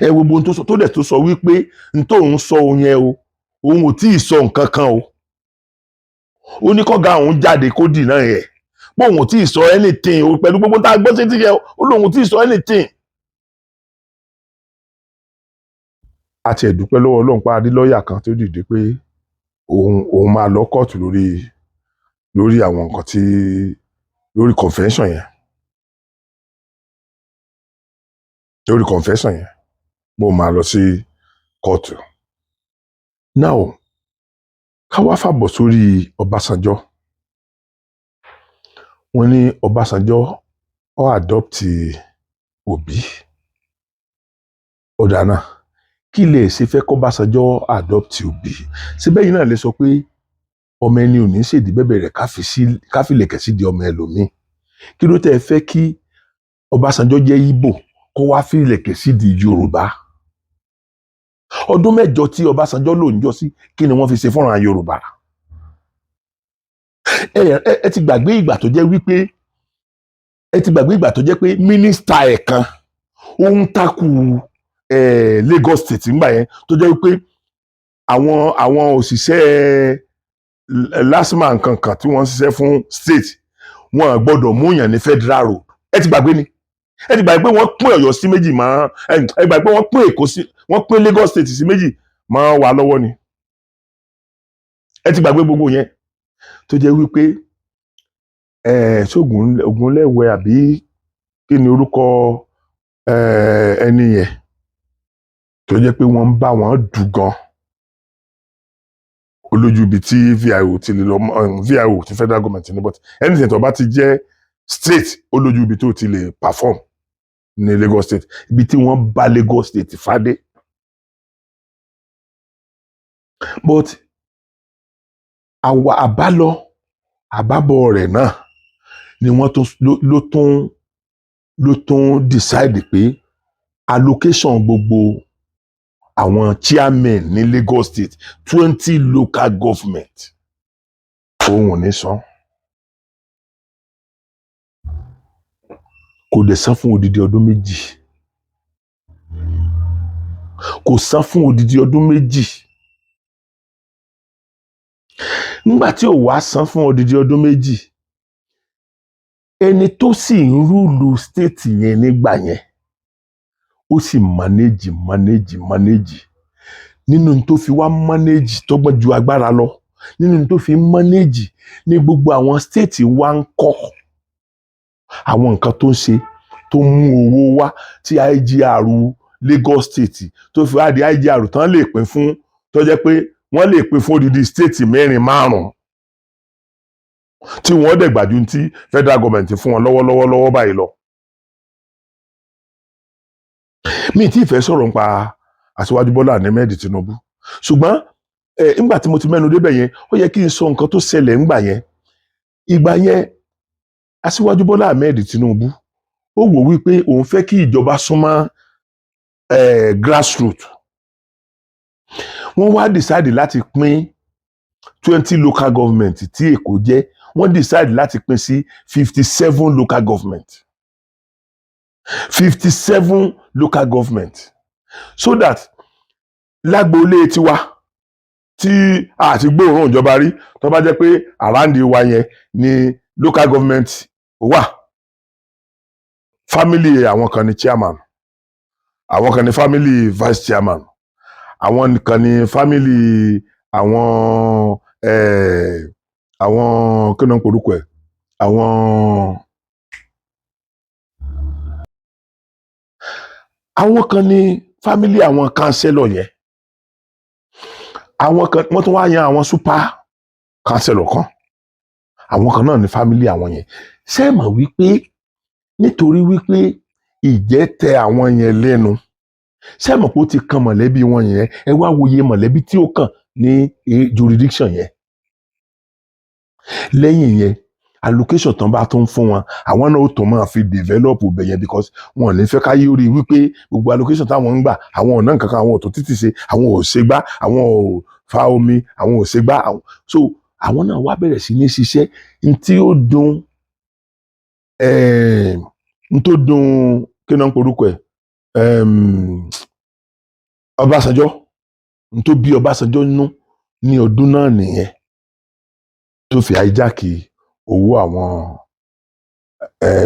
Ẹ wo gbogbo ohun tó sọ, tó dẹ̀ tó sọ wípé n tóun sọ òun yẹn o, òun ò tí ì sọ nǹkan kan o. Ó ní kọ́gá òun jáde kó dì náà yẹ pé òun ò tí ì sọ anything o. Pẹ̀lú gbogbo tá a gbọ́ sétí yẹn, ó lóun ò tí ì sọ anything. A tiẹ̀ dúpẹ́ lọ́wọ́ Ọlọ́run pa adé lọ́ọ̀yà kan tó dìde pé òun máa lọ kóòtù lórí àwọn nǹkan tí lórí convention yẹn, lórí confession yẹn, mo máa lọ sí kóòtù. Now, ká wá fàbọ̀ sórí Ọbásanjọ́. Wọ́n ní Ọbásanjọ́ ó adopt Òbí. Ó dáná, kí lè ṣe fẹ́ kọ́básanjọ́ adopt Òbí? Síbẹ̀ yìí náà lè sọ pé ọmọ ẹni ò ní ṣèdí bẹ́bẹ̀ rẹ̀ káfílẹ̀kẹ̀ sí di ọmọ ẹlòmíì. Kí ló tẹ́ ẹ fẹ́ kí Ọbásanjọ́ jẹ́ Ìgbò kó wá fìlẹ̀kẹ̀ sí di Yorùbá? Ọdún 8 tí Ọbásanjọ́ lò ń jọ sí, kí ni wọ́n fi ṣe fúnra Yorùbá? Ẹ ti gbàgbé ìgbà tó jẹ́ wípé, ẹ ti gbàgbé ìgbà tó jẹ́ pé mínísítà ẹ̀ kan ó ń takù Lagos State ńgbà yẹn, tó jẹ́ wípé àwọn òṣìṣẹ́ LASTMA nkankan tí wọ́n ń ṣiṣẹ́ fún state, wọn gbọ́dọ̀ mú yàn ní federal road. Ẹ ti gbàgbé ni? Ẹ ti gbàgbé pé wọ́n pín Ọ̀yọ́ sí méjì mọ́? Ẹ gbàgbé pé wọ́n pín Èkó sí, wọ́n pín Lagos State sí méjì mọ́ wa lọ́wọ́ ni? Ẹ ti gbàgbé gbogbo yẹn, tó jẹ́ wípé ṣógun Ògúnlẹ̀wẹ̀ àbí kí ni orúkọ ẹni yẹn? tó jẹ́ pé wọ́n ń bá wọn dù gan olójú ibi tí VIO ti lè lọ, VIO ti federal government ní, but anything tó bá ti jẹ́ state, olójú ibi tó ti lè perform ní Lagos State, ibi tí wọ́n bá Lagos State fadé. But àwa àbálọ àbábọ̀ rẹ̀ náà ni wọ́n tún ló tún decide pé allocation gbogbo àwọn chairmen ní Lagos State, 20 local government, òun ò ní san. Kò dẹ̀ san fún odidi ọdún 2. Kò san fún odidi ọdún 2. Nígbà tí ò wá san fún odidi ọdún 2, ẹni tó sì ń rule state yẹn nígbà yẹn, ó sì manage, manage, manage. Nínú tó fi wá manage, tọ́gbọ́n ju agbára lọ, nínú tó fi manage ní gbogbo àwọn state wa ń kọ́ àwọn nǹkan tó ń ṣe, tó ń mú owó wá, tí IGR Lagos State tó fi wá di IGR tán lè pín fún, tó jẹ́ pé wọ́n lè pín fún odidi state mẹ́rin, márùn-ún, tí wọ́n dẹ̀ gbàjú tí federal government fún wọn lọ́wọ́lọ́wọ́ lọ́wọ́ báyìí lọ. Mi tí ì fẹ́ sọ̀rọ̀ nípa Aṣíwájú Bọ́lá Ahmed Tinubu, ṣùgbọ́n ńgbà tí mo ti mẹ́nu débẹ̀ yẹn, ó yẹ kí n sọ nǹkan tó ṣẹlẹ̀ ńgbà yẹn. Ìgbà yẹn, Aṣíwájú Bọ́lá Ahmed Tinubu, ó wò wípé òun fẹ́ kí ìjọba súnmọ́ grassroot. Wọ́n wá decide láti pín 20 local government tí Èkó jẹ́, wọ́n decide láti pín sí 57 local government, 57 local government, so that lágboolé tiwa tí a ti gbóòórùn ìjọba rí, tó bá jẹ́ pé around wa yẹn ni local government wà, family àwọn kan ní chairman, àwọn kan ní family vice chairman, àwọn kan ní family àwọn àwọn kí ló ń porúkọ ẹ̀, àwọn kan ní family àwọn councillor yẹn, àwọn kan wọ́n tún wá yan àwọn super councillor kan, àwọn kan náà ní family àwọn yẹn. Ṣé ẹ mọ̀ wípé nítorí wípé ìjẹ́ tẹ àwọn yẹn lẹ́nu, ṣé ẹ mọ̀ pé ó ti kan mọ̀lẹ́bí wọn yẹn? Ẹ wá wòye mọ̀lẹ́bí tí ó kàn ní jurisdiction yẹn. Lẹ́yìn yẹn, allocation tán bá tún fún wọn, àwọn náà ó tún máa fi develop ibẹ̀ yẹn, because wọn ò ní fẹ́ káyé rí wípé gbogbo allocation táwọn ń gbà, àwọn ọ̀nà nǹkan kan, àwọn ò tó títì ṣe, àwọn ò ṣe gbá, àwọn ò fa omi, àwọn ò ṣe gbá àwọn. So àwọn náà wá bẹ̀rẹ̀ sí ní ṣiṣẹ́ n tí ó dùn n tó dùn, kí náà ń porúkọ ẹ̀, Ọbásanjọ́, n tó bí Ọbásanjọ́ nú ní ọdún náà nìyẹn, tó fi hijack owó àwọn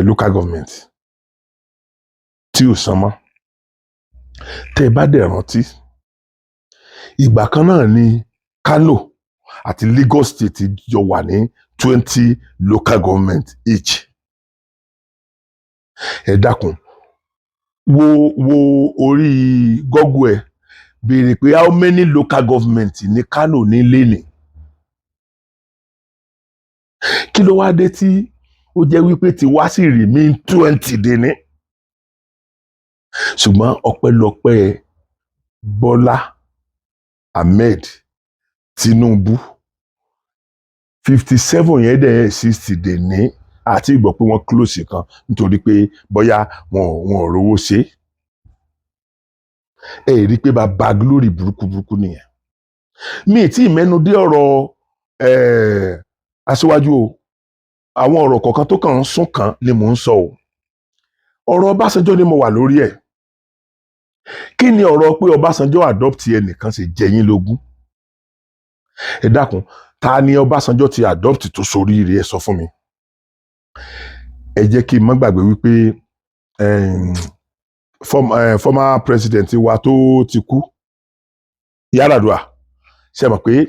local government tí ò san mọ́. Tẹ́ ẹ bá dẹ̀ rántí, ìgbà kan náà ni Kano àti Lagos State jọ wà ní 20 local government each. Ẹ dákun, wo wo orí Google, ẹ béèrè pé how many local government ní Kano ní lẹ́nìí. Kí ló wá dé tí ó jẹ́ wípé tí wá sí remain 20 dé ní? Ṣùgbọ́n ọpẹ́lọpẹ́ Bọ́lá Ahmed Tinubu, 57 yẹn dẹ̀ 60 dé ní àti ìgbọ́ pé wọ́n close kan nítorí pé bóyá wọn ò rówó ṣe é. Ẹ rí i pé bàbá glory burúkú burúkú nìyẹn. Mi tí ì mẹ́nu dé ọ̀rọ̀ aṣíwájú o. Àwọn ọ̀rọ̀ kọ̀ọ̀kan tó kàn ń sún kan ni mò ń sọ o. Ọ̀rọ̀ Ọbásanjọ́ ni mo wà lórí ẹ̀. Kí ni ọ̀rọ̀ pé Ọbásanjọ́ adopt ẹnìkan ṣe jẹ yín lógún? Ẹ dákun, ta ni Ọbásanjọ́ ti adopt tó soríire? Ẹ sọ fún mi. Ẹ jẹ́ kí n má gbàgbé wípé former president wa tó ti kú, Yar'Adua, ṣe mọ̀ pé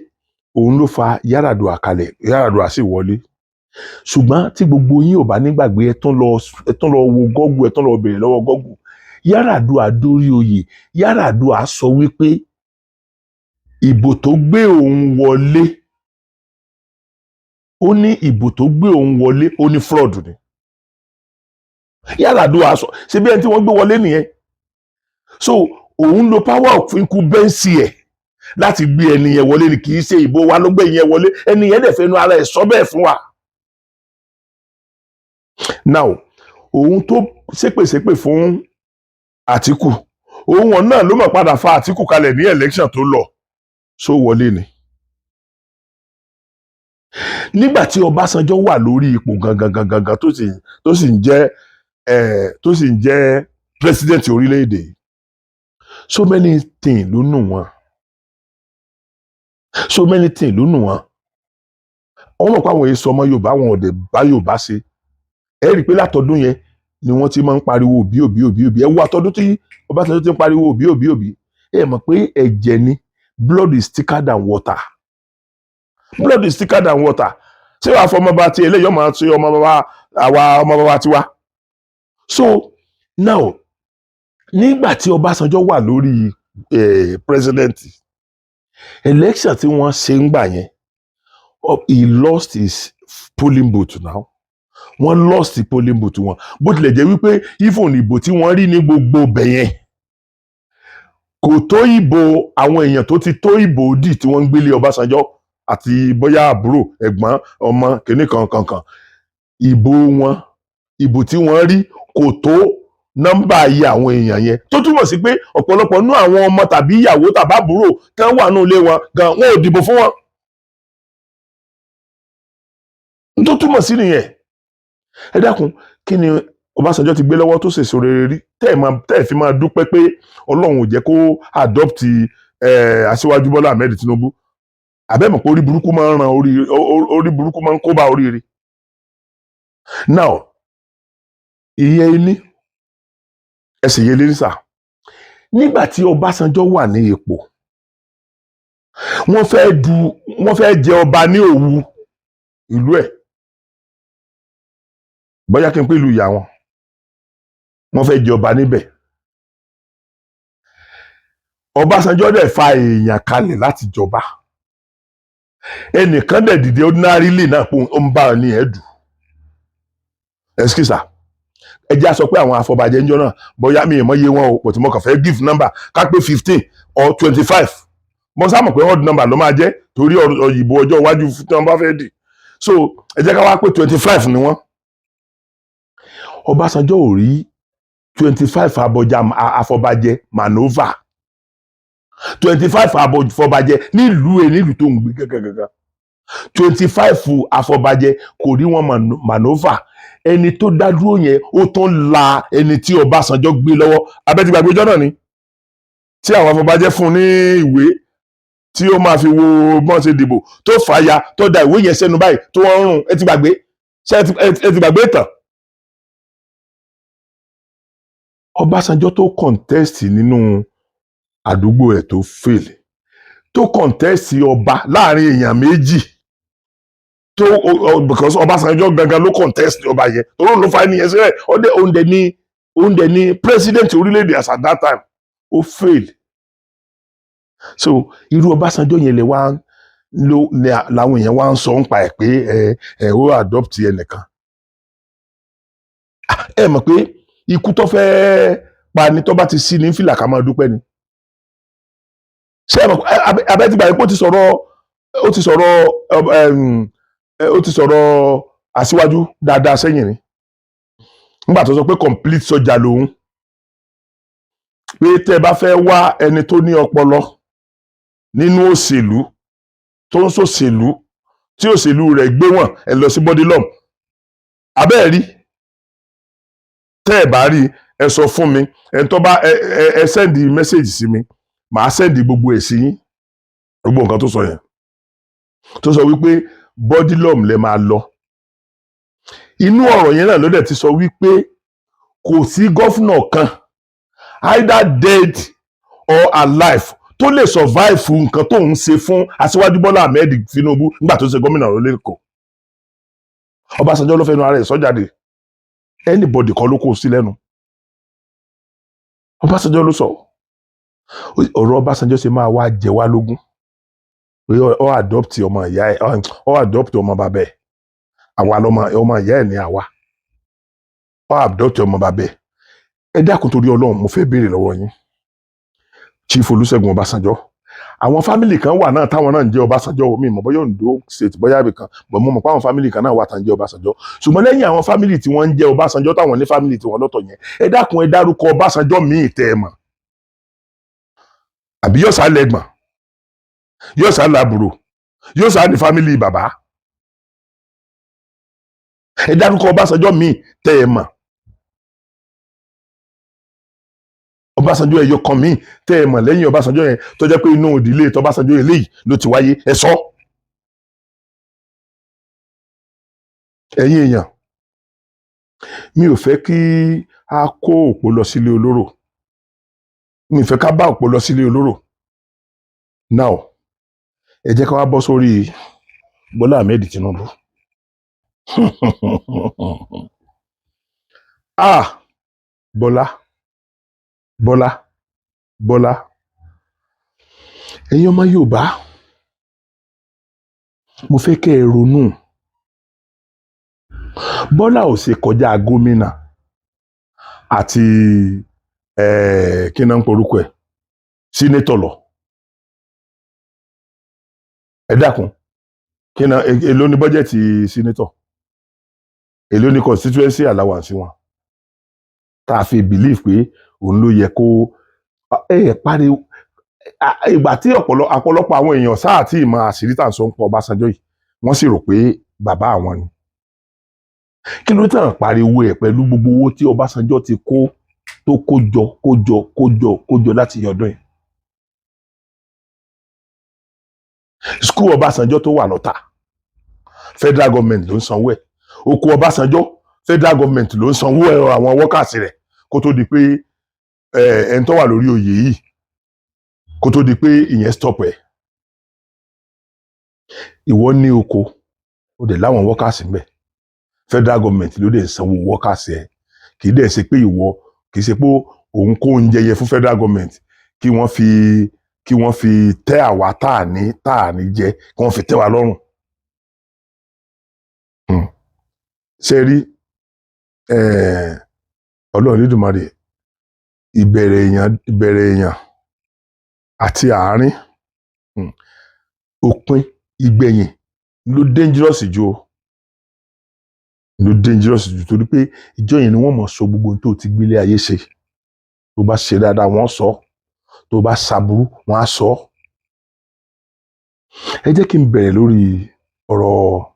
òun ló fa Yar'Adua kalẹ̀? Yar'Adua sì wọlé. Ṣùgbọ́n tí gbogbo yín ò bá nígbàgbé, ẹ tún lọ wo Google, ẹ tún lọ béèrè lọ́wọ́ Google. Yar'Adua dórí oyè, Yar'Adua sọ wípé ìbò tó gbé òun wọlé, ó ní ìbò tó gbé òun wọlé, ó ní fraud ni. Yar'Adua sọ ṣe bí ẹni tí wọ́n gbé wọlé nìyẹn. So òun lo power of incumbency ẹ̀ láti gbé ẹni yẹn wọlé ni, kì í ṣe ìbò wa ló gbé yẹn wọlé. Ẹni yẹn dẹ̀ fẹnu ara ẹ̀ sọ bẹ́ẹ̀ fún wa. Now, òun tó ṣépèṣépè fún Àtíkù, òun wọn náà ló mọ̀ padà fa Àtíkù kalẹ̀ ní election tó lọ, so wọlé ni. Nígbà tí Ọbásanjọ́ wà lórí ipò gangan gangan gangan, tó sì ń jẹ́ president orílẹ̀-èdè yìí, so many things ló nù wọ́n, so many things ló nù wọ́n. Wọ́n mọ̀ pé àwọn èso ọmọ Yorùbá, wọn ò dẹ̀ bá Yorùbá ṣe. Ẹ rí i pé látọdún yẹn ni wọ́n ti máa ń pariwo Òbí, Òbí, Òbí, Òbí. Ẹ wo àtọdún tí Ọbásanjọ́ ti ń pariwo Òbí, Òbí, Òbí. Ẹ mọ̀ pé ẹ̀jẹ̀ ni, blood is thicker than water, blood is thicker than water. Ṣé wàá fọmọ bá ti eléyìí, ọmọ tí ọmọ bàbá àwa, ọmọ bàbá tiwa? So now, nígbà tí Ọbásanjọ́ wà lórí president, election tí wọ́n ṣe ń gbà yẹn, he lost his polling booth. Now, wọ́n lost the polling booth wọn, bó tilẹ̀ jẹ́ wípé even ìbò tí wọ́n rí ní gbogbo ibẹ̀ yẹn kò tó ìbò àwọn èèyàn tó ti tó ìbò dì tí wọ́n ń gbélé Ọbásanjọ́ àti bóyá àbúrò, ẹ̀gbọ́n, ọmọ kìnnì kan kankan. Ìbò wọn, ìbò tí wọ́n rí kò tó nọ́mbà iye àwọn èèyàn yẹn, tó túmọ̀ sí pé ọ̀pọ̀lọpọ̀ nú àwọn ọmọ tàbí ìyàwó tàbí àbúrò tán wà nínú ilé wọn gan, wọn ò dìbò fún wọn. Tó túmọ̀ sí nìyẹn. Ẹ dákun, kí ni Ọbásanjọ́ ti gbé lọ́wọ́ tó sèso rere rí tẹ́ ẹ̀ fi máa dúpẹ́ pé Ọlọ́run ò jẹ́ kó adopt Aṣíwájú Bọ́lá Ahmed Tinubu? Àbẹ́mọ̀ pé orí burúkú máa ń ran orí, orí burúkú máa ń kó bá oríire. Now, ìyẹn ní ẹsẹ̀ yẹn lérí sà. Nígbà tí Ọbásanjọ́ wà ní ipò, wọ́n fẹ́ du, wọ́n fẹ́ jẹ ọba ní Òwu, ìlú ẹ̀, bóyá kí n pè ìlú ìyá wọn, wọ́n fẹ́ jẹ ọba níbẹ̀. Ọbásanjọ́ dẹ̀ fa èèyàn kalẹ̀ láti jọba. Ẹnìkan dẹ̀ dìde ordinarily náà pé ó ń bá ọ ní ẹ̀dù. Excuse, ẹ jẹ́ á sọ pé àwọn afọbajẹ ń jọ náà, bóyá mi ì mọ̀ iye wọn o, but mo kàn fẹ́ give number, ká pé 15 or 25. Mo sá mọ̀ pé odd number ló máa jẹ́ torí ọ̀rọ̀ ìbò ọjọ́ iwájú tí wọ́n bá fẹ́ dì. So ẹ jẹ́ ká wá pé 25 ni wọ́n. Ọbásanjọ́ ò rí 25 abọjá afọbajẹ maneuver, 25 afọbajẹ nílùú ẹ, nílùú tó ń gbé gángan, 25 afọbajẹ kò rí wọn maneuver. Ẹni tó dá dúró yẹn, ó tún la ẹni tí Ọbásanjọ́ gbé lọ́wọ́. Abẹ́tìgbàgbé ọjọ́ náà ni tí àwọn afọbajẹ fún ní ìwé tí ó máa fi wo bọ́n ṣe dìbò, tó fàya, tó da ìwé yẹn sẹ́nu báyìí, tó wọ́n ń rùn. Ẹ ti gbàgbé? Ṣé ẹ ti gbàgbé ìtàn? Ọbásanjọ́ tó contest nínú àdúgbò ẹ̀ tó fail, tó contest ọba láàrin èèyàn méjì tó because Ọbásanjọ́ gangan ló contest ọba yẹn, torí òun ló fa ẹni yẹn sílẹ̀. Ọdẹ òun dẹ̀ ní president orílẹ̀-èdè as at that time, ó fail. So irú Ọbásanjọ́ yẹn lè wá ló ní làwọn èèyàn wá ń sọ ń pa ẹ̀ pé ẹ ẹ ó adopt ẹnìkan. Ah, ẹ mọ̀ pé ikú tó fẹ́ pa ni, tó bá ti sí ní fìlà, ká máa dúpẹ́ ni. Ṣé ẹ mọ̀ pé abẹ́ ti gbà pé ó ti sọ̀rọ̀ aṣíwájú dáadáa sẹ́yìn ni, nígbà tó sọ pé complete sọ́jà lòun, pé tẹ́ ẹ bá fẹ́ wá ẹni tó ní ọpọlọ nínú òṣèlú, tó ń ṣòṣèlú, tí òṣèlú rẹ̀ gbé wọ̀n, ẹ lọ sí Bourdillon. Abẹ́ẹ̀ rí, tẹ́ ẹ bá rí, ẹ sọ fún mi. Ẹ tó bá ẹ send message sí mi, màá send gbogbo ẹ̀ sí yín, gbogbo nǹkan tó sọ yẹn, tó sọ wípé Bourdillon lẹ máa lọ. Inú ọ̀rọ̀ yẹn náà ló dẹ̀ ti sọ wípé kò sí governor kan, either dead or alive, tó lè survive nǹkan tó ń ṣe fún Aṣíwájú Bọ́lá Ahmed Tinubu nígbà tó ṣe gómìnà lẹ́kọ̀ọ́. Ọbásanjọ́ ló fẹnu ara ẹ̀ sọ jáde, anybody kọ́ ló kó sí lẹ́nu. Ọbásanjọ́ ló sọ. Ọ̀rọ̀ Ọbásanjọ́ ṣe máa wá jẹ wá lógún pé ó adopt ọmọ ìyá ẹ̀, ó adopt ọmọ bàbá ẹ̀. Àwa lọmọ ọmọ ìyá ẹ̀ ní àwa. Ó adopt ọmọ bàbá ẹ̀. Ẹ dákun, torí Ọlọ́run, mo fẹ́ béèrè lọ́wọ́ yín, Chief Olúṣẹ́gun Ọbásanjọ́. Àwọn family kan wà náà táwọn náà ń jẹ́ Ọbásanjọ́. Mi mọ̀ bóyá Ondo State, bóyá ibì kan bọ̀. Mo mọ̀ pé àwọn family kan náà wà tá ń jẹ́ Ọbásanjọ́. Ṣùgbọ́n lẹ́yìn àwọn family tí wọ́n ń jẹ́ Ọbásanjọ́, táwọn ní family tí wọ́n lọ́tọ̀ yẹn, ẹ dákun, ẹ dárúkọ Ọbásanjọ́ míì tẹ́ ẹ mọ̀. Àbí yóò sá lẹ́gbọ̀n, yóò sá lábúrò, yóò sá ní family bàbá? Ẹ dárúkọ Ọbásanjọ́ míì tẹ́ ẹ mọ̀. Ọbásanjọ́ ẹyọ kan míì tẹ́ ẹ mọ̀ lẹ́yìn Ọbásanjọ́ yẹn, tó jẹ́ pé inú ìdílé tọbásanjọ́ eléyìí ló ti wáyé, ẹ sọ. Ẹ̀yin èèyàn, mi ò fẹ́ kí a kó òpó lọ sílé olóró. Mi ò fẹ́ ká bá òpó lọ sílé olóró. Now, ẹ jẹ́ ká wá bọ́ sórí Bọ́lá Ahmed Tinubu. Ah, Bọ́lá, Bọ́lá, Bọ́lá, ẹ̀yin ọmọ Yorùbá, mo fẹ́ kẹ́ ẹ ronú. Bọ́lá ò ṣe kọjá gómìnà àti kí náà ń porúkọ ẹ̀, senator lọ. Ẹ dákun, kí náà, èló ní budget senator? Èló ní constituency allowance wọn tá a fi believe pé òun ló yẹ kó ẹ pariwo? Ìgbà tí ọ̀pọ̀lọpọ̀ àwọn èèyàn sáà tí ìmọ̀ àṣírí tà ń sọ ń pọ̀ Ọbásanjọ́ yìí, wọ́n sì rò pé bàbá àwọn ni. Kí ló tàn pariwo ẹ̀ pẹ̀lú gbogbo owó tí Ọbásanjọ́ ti kó, tó kó jọ, kó jọ, kó jọ, kó jọ láti ọdún yìí? School Ọbásanjọ́ tó wà lọ́tà, federal government ló ń sanwó ẹ̀. Oko Ọbásanjọ́, federal government ló ń sanwó ẹ̀, àwọn workers rẹ̀, kó tó di pé ẹni tó wà lórí oyè yìí, kó tó di pé ìyẹn stop ẹ̀. Ìwọ ní oko, ó dẹ̀ láwọn workers ń bẹ̀, federal government ló dẹ̀ ń sanwó workers ẹ̀. Kì í dẹ̀ ṣe pé ìwọ, kì í ṣe pé òun kó oúnjẹ yẹ fún federal government kí wọ́n fi tẹ́ àwa tá à ní jẹ, kí wọ́n fi tẹ́ wa lọ́rùn. Ṣe rí Ọlọ́run Olódùmarè, ìbẹ̀rẹ̀ èèyàn àti àárín, òpin, ìgbẹ̀yìn ló dangerous jù o, ló dangerous jù, torí pé ìjọ yẹn ni wọ́n mọ̀ sọ gbogbo ohun tó ti gbélé ayé ṣe. Tó bá ṣe dáadáa, wọ́n sọ. Tó bá ṣàbúrú, wọ́n á sọ. Ẹ jẹ́ kí n bẹ̀rẹ̀ lórí ọ̀rọ̀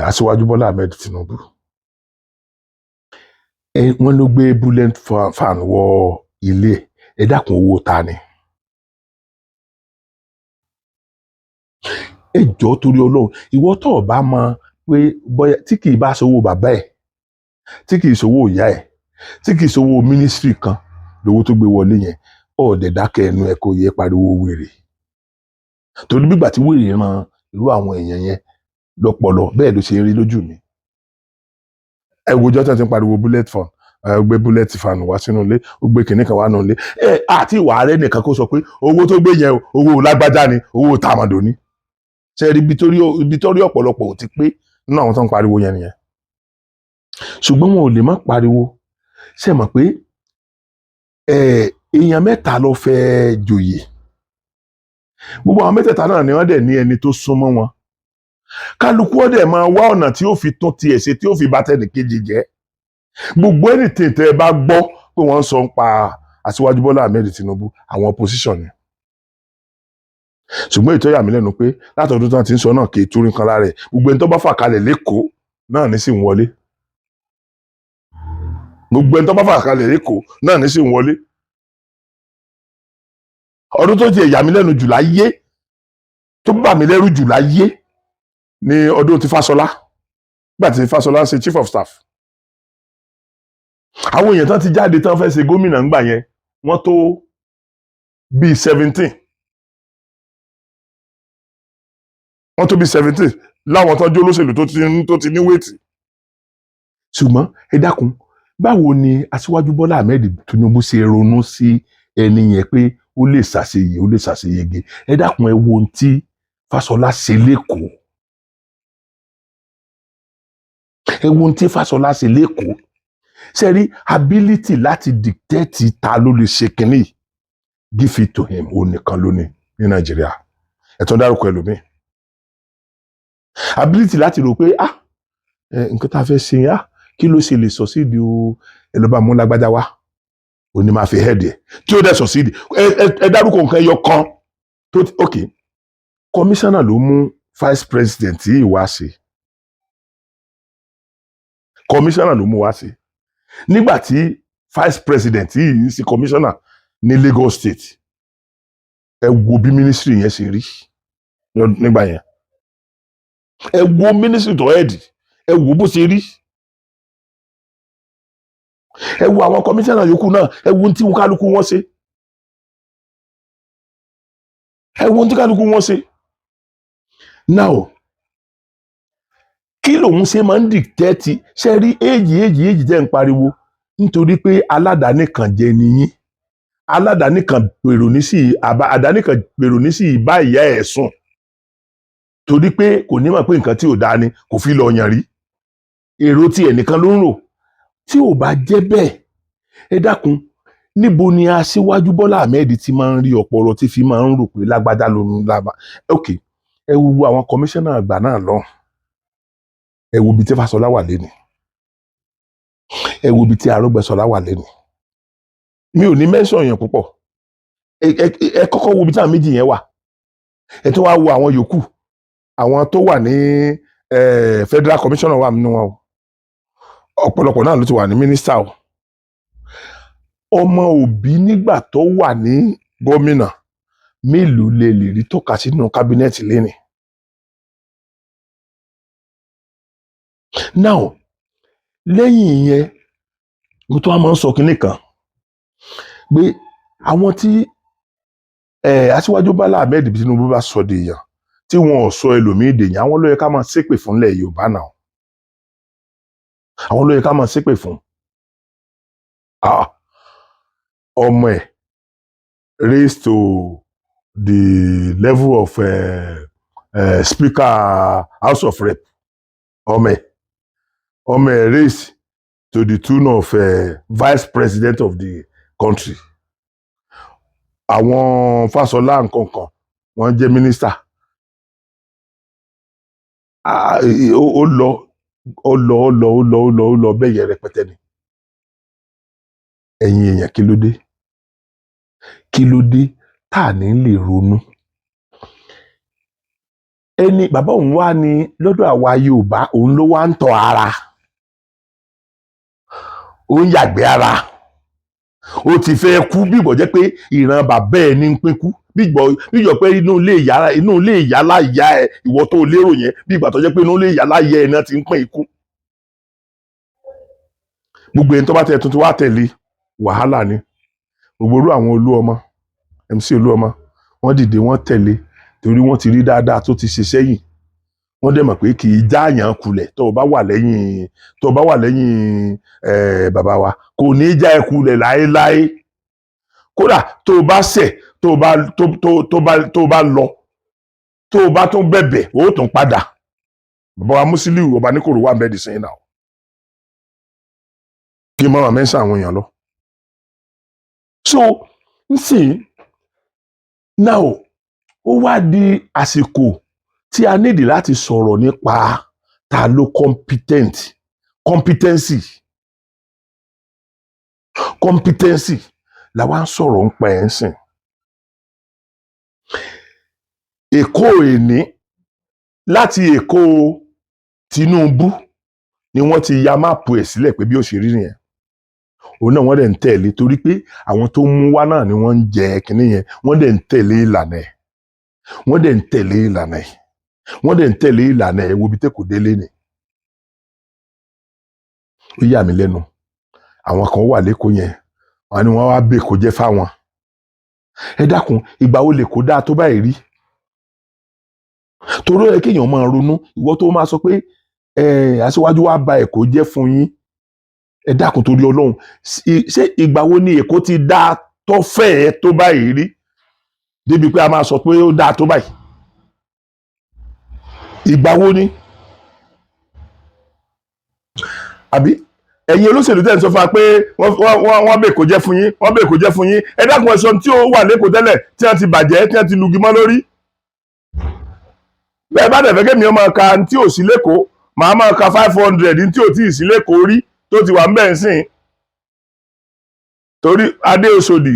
Aṣíwájú Bọ́lá Ahmed Tinubu. Wọ́n ló gbé bullet fan wọ ilé. Ẹ dákun, owó ta ni? Ẹ jọ̀ọ́, torí Ọlọ́run, ìwọ tó o bá mọ̀ pé bóyá tí kì í bá ṣòwò bàbá ẹ̀, tí kì í ṣòwò ìyá ẹ̀, tí kì í ṣòwò ministry kan lówó tó gbé wọlé yẹn, ọ̀ọ́dẹ̀ dákẹ́ ẹnu ẹ̀, kò yẹ pariwo wèrè, torí gbígbà tí wèrè ran irú àwọn èèyàn yẹn lọ́pọlọ, bẹ́ẹ̀ ló ṣe ń rí lójú mi. Ẹ wo ọjọ́ tí wọ́n ti ń pariwo bullet fan, ẹ gbé bullet fan wá sínú ilé, ó gbé kinní kan wá nínú ilé. Ẹ àti ìwà rẹ nìkan kó sọ pé owó tó gbé yẹn o, owó lágbájá ni, owó tàmọ̀dò ni. Ṣe rí ibi tó rí ọ̀pọ̀lọpọ̀ ò ti pé nínú àwọn tó ń pariwo yẹn nìyẹn. Ṣùgbọ́n wọn ò lè má pariwo. Ṣe mọ̀ pé èèyàn mẹ́ta ló fẹ́ joyè? Gbogbo àwọn mẹ́tẹ̀ẹ̀ta náà ni wọ́n dẹ̀ ní ẹni tó súnmọ́ wọn. Kálukú ó dẹ̀ máa wá ọ̀nà tí ó fi tún tiẹ̀ ṣe, tí ó fi bá tẹnìkejì jẹ́. Gbogbo ẹni tètè ẹ bá gbọ́ pé wọ́n ń sọ ń pa Aṣíwájú Bọ́lá Ahmed Tinubu, àwọn opposition ni. Ṣùgbọ́n ètò yà mí lẹ́nu pé látọdún tí wọ́n ti ń sọ náà, kì í túrí nǹkan lára ẹ̀. Gbogbo ẹni tó bá fà kalẹ̀ lẹ́kọ̀ọ́ náà ní sì ń wọlé. Gbogbo ẹni tó bá fà kalẹ̀ lẹ́kọ̀ọ́ náà ní sì ń wọlé. Ọdún tó ti yà mí lẹ́nu jù láyé, tó bà mí lẹ́rù jù láyé, ní ọdún tí Fáṣọlá, nígbà tí Fáṣọlá ṣe chief of staff. Àwọn èèyàn tán ti jáde tán fẹ́ ṣe gómìnà ńgbà yẹn, wọ́n tó bíi 17, wọ́n tó bíi 17 láwọn tó jẹ́ olóṣèlú tó ti ní weight. Ṣùgbọ́n ẹ dákun, Báwo ni Aṣíwájú Bọ́lá Ahmed Tinubu ṣe ronú sí ẹni yẹn pé ó lè ṣàṣeyè, ó lè ṣàṣeyege? Ẹ dákun, ẹ wo ohun tí Fáṣọlá ṣe l'Ékòó. Ẹ wo ohun tí Fáṣọlá ṣe l'Ékòó. Ṣe rí ability láti dictate ta ló lè ṣe kínní? Give it to him. Òun nìkan ló ní ní Nàìjíríà. Ẹ tún dárúkọ ẹlòmíì. Ability láti rò pé, ah, nǹkan tá a fẹ́ ṣe, ah, kí ló ṣe lè succeed o? Ẹ ló bá mú lágbájá wá, òun ni máa fi head ẹ̀ tí ó dẹ̀ succeed. Ẹ dárúkọ nǹkan ẹyọ kan tó. Ok, commissioner ló mú vice president yìí wá sí. Commissioner ló mú wá sí nígbà tí vice president yìí ń ṣe commissioner ní Lagos State. Ẹ wo bí ministry yẹn ṣe rí nígbà yẹn. Ẹ wo ministry tó head, ẹ wo bó ṣe rí. Ẹ wo àwọn commissioner yòókù náà. Ẹ wo tí kálukú wọn ṣe. Ẹ wo tí kálukú wọn ṣe. Now, kí lòun ṣe máa ń dictate? Ṣe rí age, age, age jẹ́ ń pariwo nítorí pé aládàáni kan jẹ nìyí, aládàáni kan pèrò ní sí àdáni kan pèrò ní sí bá ìyá ẹ̀ sùn, torí pé kò ní mọ̀ pé nǹkan tí ò dáa ni kò fi lọ yàn rí. Èrò tí ẹnìkan ló ń rò. Tí ò bá jẹ́ bẹ́ẹ̀, ẹ dákun, níbo ni Aṣíwájú Bọ́lá Ahmed ti máa ń rí ọpọlọ tí fi máa ń rò pé lágbájá ló ń lába? Ok, ẹ wo gbogbo àwọn kọmíṣánná àgbà náà lọ. Ẹ wo ibi tí Fáṣọlá wà lẹ́nu. Ẹ wo ibi tí Arẹ́gbẹ́ṣọlá wà lẹ́nu. Mi ò ní mention yẹn púpọ̀. Ẹ kọ́kọ́ wo ibi tí àwọn méjì yẹn wà. Ẹ tún wá wo àwọn yòókù, àwọn tó wà ní federal commissioner wà nínú wọn o. Ọ̀pọ̀lọpọ̀ náà ló ti wà ní mínísítà o. Ọmọ Òbí nígbà tó wà ní gómìnà, mélòó lè lè rí tọ́ka sínú cabinet lẹ́nìí? Now, lẹ́yìn ìyẹn, mo tún wá máa ń sọ kinní kan pé àwọn tí Aṣíwájú Bọ́lá Ahmed Tinubu bá sọ dèèyàn tí wọn ò sọ ẹlòmíín dèèyàn, àwọn ló yẹ ká máa ṣépè fún ilẹ̀ Yorùbá náà. Àwọn ló yẹ ká máa ṣépè fún. Ah, ọmọ ẹ̀ raised to the level of speaker House of Rep. Ọmọ ẹ̀ raised to the tune of vice president of the country. Àwọn Fáṣọlá nǹkankan, wọ́n jẹ́ minister. Ah, ó lọ, ó lọ, ó lọ, ó lọ, ó lọ, ó lọ bẹ́ẹ̀ yẹn rẹpẹtẹ ni. Ẹ̀yin èèyàn, kí ló dé? Kí ló dé tá à ní lè ronú? Ẹni bàbá òun wá ní lọ́dọ̀ àwa Yorùbá, òun ló wá ń tọ̀ ara, ó ń yàgbẹ́ ara, ó ti fẹ́ kú. Bí ìgbọ́ jẹ́ pé ìran bàbá ẹ̀ ní ń pín kú, bí ìgbọ́ pé inú ilé ìyá láyà ẹ̀, ìwọ tó lérò yẹn, bí ìgbà tó jẹ́ pé inú ilé ìyá láyà ẹ̀ náà ti ń pín ikú. Gbogbo ẹni tó bá tẹ̀ tuntun wá tẹ̀lé, wàhálà ni. Gbogbo irú àwọn Olú Ọmọ, MC Olú Ọmọ, wọ́n dìde, wọ́n tẹ̀lé torí wọ́n ti rí dáadáa tó ti ṣe sẹ́yìn. Wọ́n dẹ̀ mọ̀ pé kì í jáàyàn kulẹ̀. Tó o bá wà lẹ́yìn bàbá wa, kò ní í já ẹ kulẹ̀ láéláé. Kódà tó o bá ṣẹ̀, tó o bá tó tó tó bá tó o bá lọ, tó o bá tún bẹ̀bẹ̀, ó tún padà. Bàbá wa Musiliu Ọba Níkòrò wà bẹ́ẹ̀ dì sẹ́yìn náà, kí n má máa mention àwọn èèyàn lọ. So nsìn now, ó wá di àsìkò tí a nídìí láti sọ̀rọ̀ nípa ta ló competent. Competency la wá ń sọ̀rọ̀ nípa ẹ̀ ń sìn. Èkó èní, láti Èkó Tinubu ni wọ́n ti ya map ẹ̀ sílẹ̀ pé bí ó ṣe rí nìyẹn. Òun náà wọ́n dẹ̀ ń tẹ̀lé torí pé àwọn tó ń mú wá náà ni wọ́n ń jẹ kínní yẹn. Wọ́n dẹ̀ ń tẹ̀lé ìlànà ẹ̀, wọ́n dẹ̀ ń tẹ̀lé ìlànà ẹ̀, wọ́n dẹ̀ ń tẹ̀lé ìlànà ẹ̀. Wo ibi tẹ́ kò délé ni. Ó yà mí lẹ́nu, àwọn kan wà l'Ékòó yẹn, wọ́n ní wọ́n wá bè kó jẹ́ fáwọn. Ẹ dákun, ìgbà wo lè kó dáa tó báyìí rí? Torí ó yẹ kéèyàn máa ronú. Ìwọ tó máa sọ pé ẹ aṣíwájú wa ba Èkó jẹ́ fún yín. Ẹ dákun, torí Ọlọ́run, ṣé ìgbà wo ni Èkó ti dáa tó fẹ́ẹ̀ tó báyìí rí, débi pé a máa sọ pé ó dáa tó báyìí? Ìgbà wo ni? Àbí ẹ̀yin olóṣèlú tẹ̀ ń sọ fún wa pé wọ́n bẹ̀ kó jẹ́ fún yín, wọ́n bẹ̀ kó jẹ́ fún yín, ẹ dákun, ẹ̀sọ́ tí ó wà lẹ́kọ̀ọ́ tẹ́lẹ̀ tí wọ́n ti bàjẹ́, tí wọ́n ti lugi mọ́ lórí. Bẹ́ẹ̀ bá dẹ̀ fẹ́ kémi ọmọ ka tí ò sí lẹ́kọ̀ọ́, màá máa ka 500 tí ò tí ì sí lẹ́kọ̀ọ́ rí tó ti wà ń bẹ̀ ń sìn. Torí adé Òṣòdì,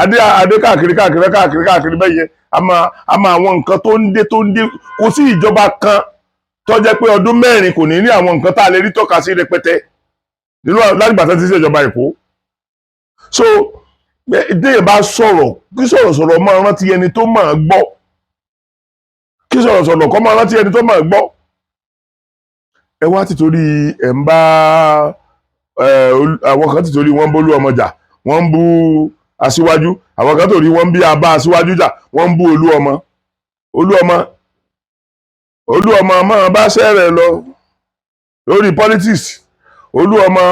adé adé káàkiri káàkiri káàkiri káàkiri bẹ́ẹ̀ yẹn, a máa àwọn nǹkan tó ń dé tó ń dé. Kò sí ìjọba kan tó jẹ́ pé ọdún 4 kò ní ní àwọn nǹkan tá a lè rí tọ́ka sí rẹpẹtẹ nínú látìgbà tó ti ṣe ìjọba Èkó. So déyìn bá sọ̀rọ̀, kí sọ̀rọ̀sọ̀rọ̀ máa rántí ẹni tó máa gbọ́, kí sọ̀rọ̀sọ̀rọ̀ kọ́ máa rántí ẹni tó máa gbọ́. Ẹ wá ti torí ẹ̀ ń bá àwọn kan ti torí wọ́n ń bólú ọmọ jà, wọ́n ń bú aṣíwájú. Àwọn kan torí wọ́n ń bí abá aṣíwájú jà, wọ́n ń bú olú ọmọ. Olú ọmọ, olú ọmọ máa bá ṣẹ́rẹ̀ lọ lórí politics. Olú ọmọ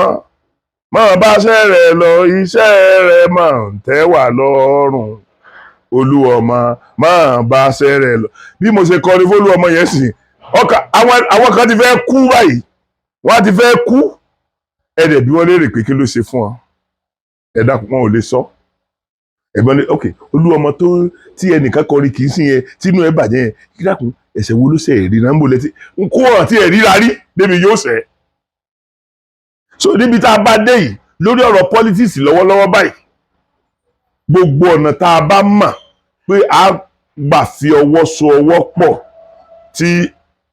máa bá ṣẹ́rẹ̀ lọ, iṣẹ́ rẹ̀ máa ń tẹ́ wà lọ́rùn. Olú ọmọ máa bá ṣẹ́rẹ̀ lọ. Bí mo ṣe kọrin fólú ọmọ yẹn sì ọkà, àwọn kan ti fẹ́ kú báyìí, wọ́n á ti fẹ́ kú. Ẹ dẹ̀ bí wọ́n léèrè pé kí ló ṣe fún ọ, ẹ dákun, wọn ò lè sọ. Ẹ̀gbọ́n ní ok, olú ọmọ tó tí ẹnìkan kọrin kì í sí yẹn, tínú ẹ bàjẹ́ yẹn, kí dákun, ẹ̀ṣẹ̀ wo ló ṣe ẹ̀rí náà? Ń bò létí n kó hàn tí ẹ̀rí ra rí débi yóò ṣẹ̀. So níbi tá a bá dé yìí lórí ọ̀rọ̀ politics lọ́wọ́lọ́wọ́ báyìí, gbogbo ọ̀nà tá a bá mọ̀ pé a gbà fi ọwọ́ so ọwọ́ pọ̀ tí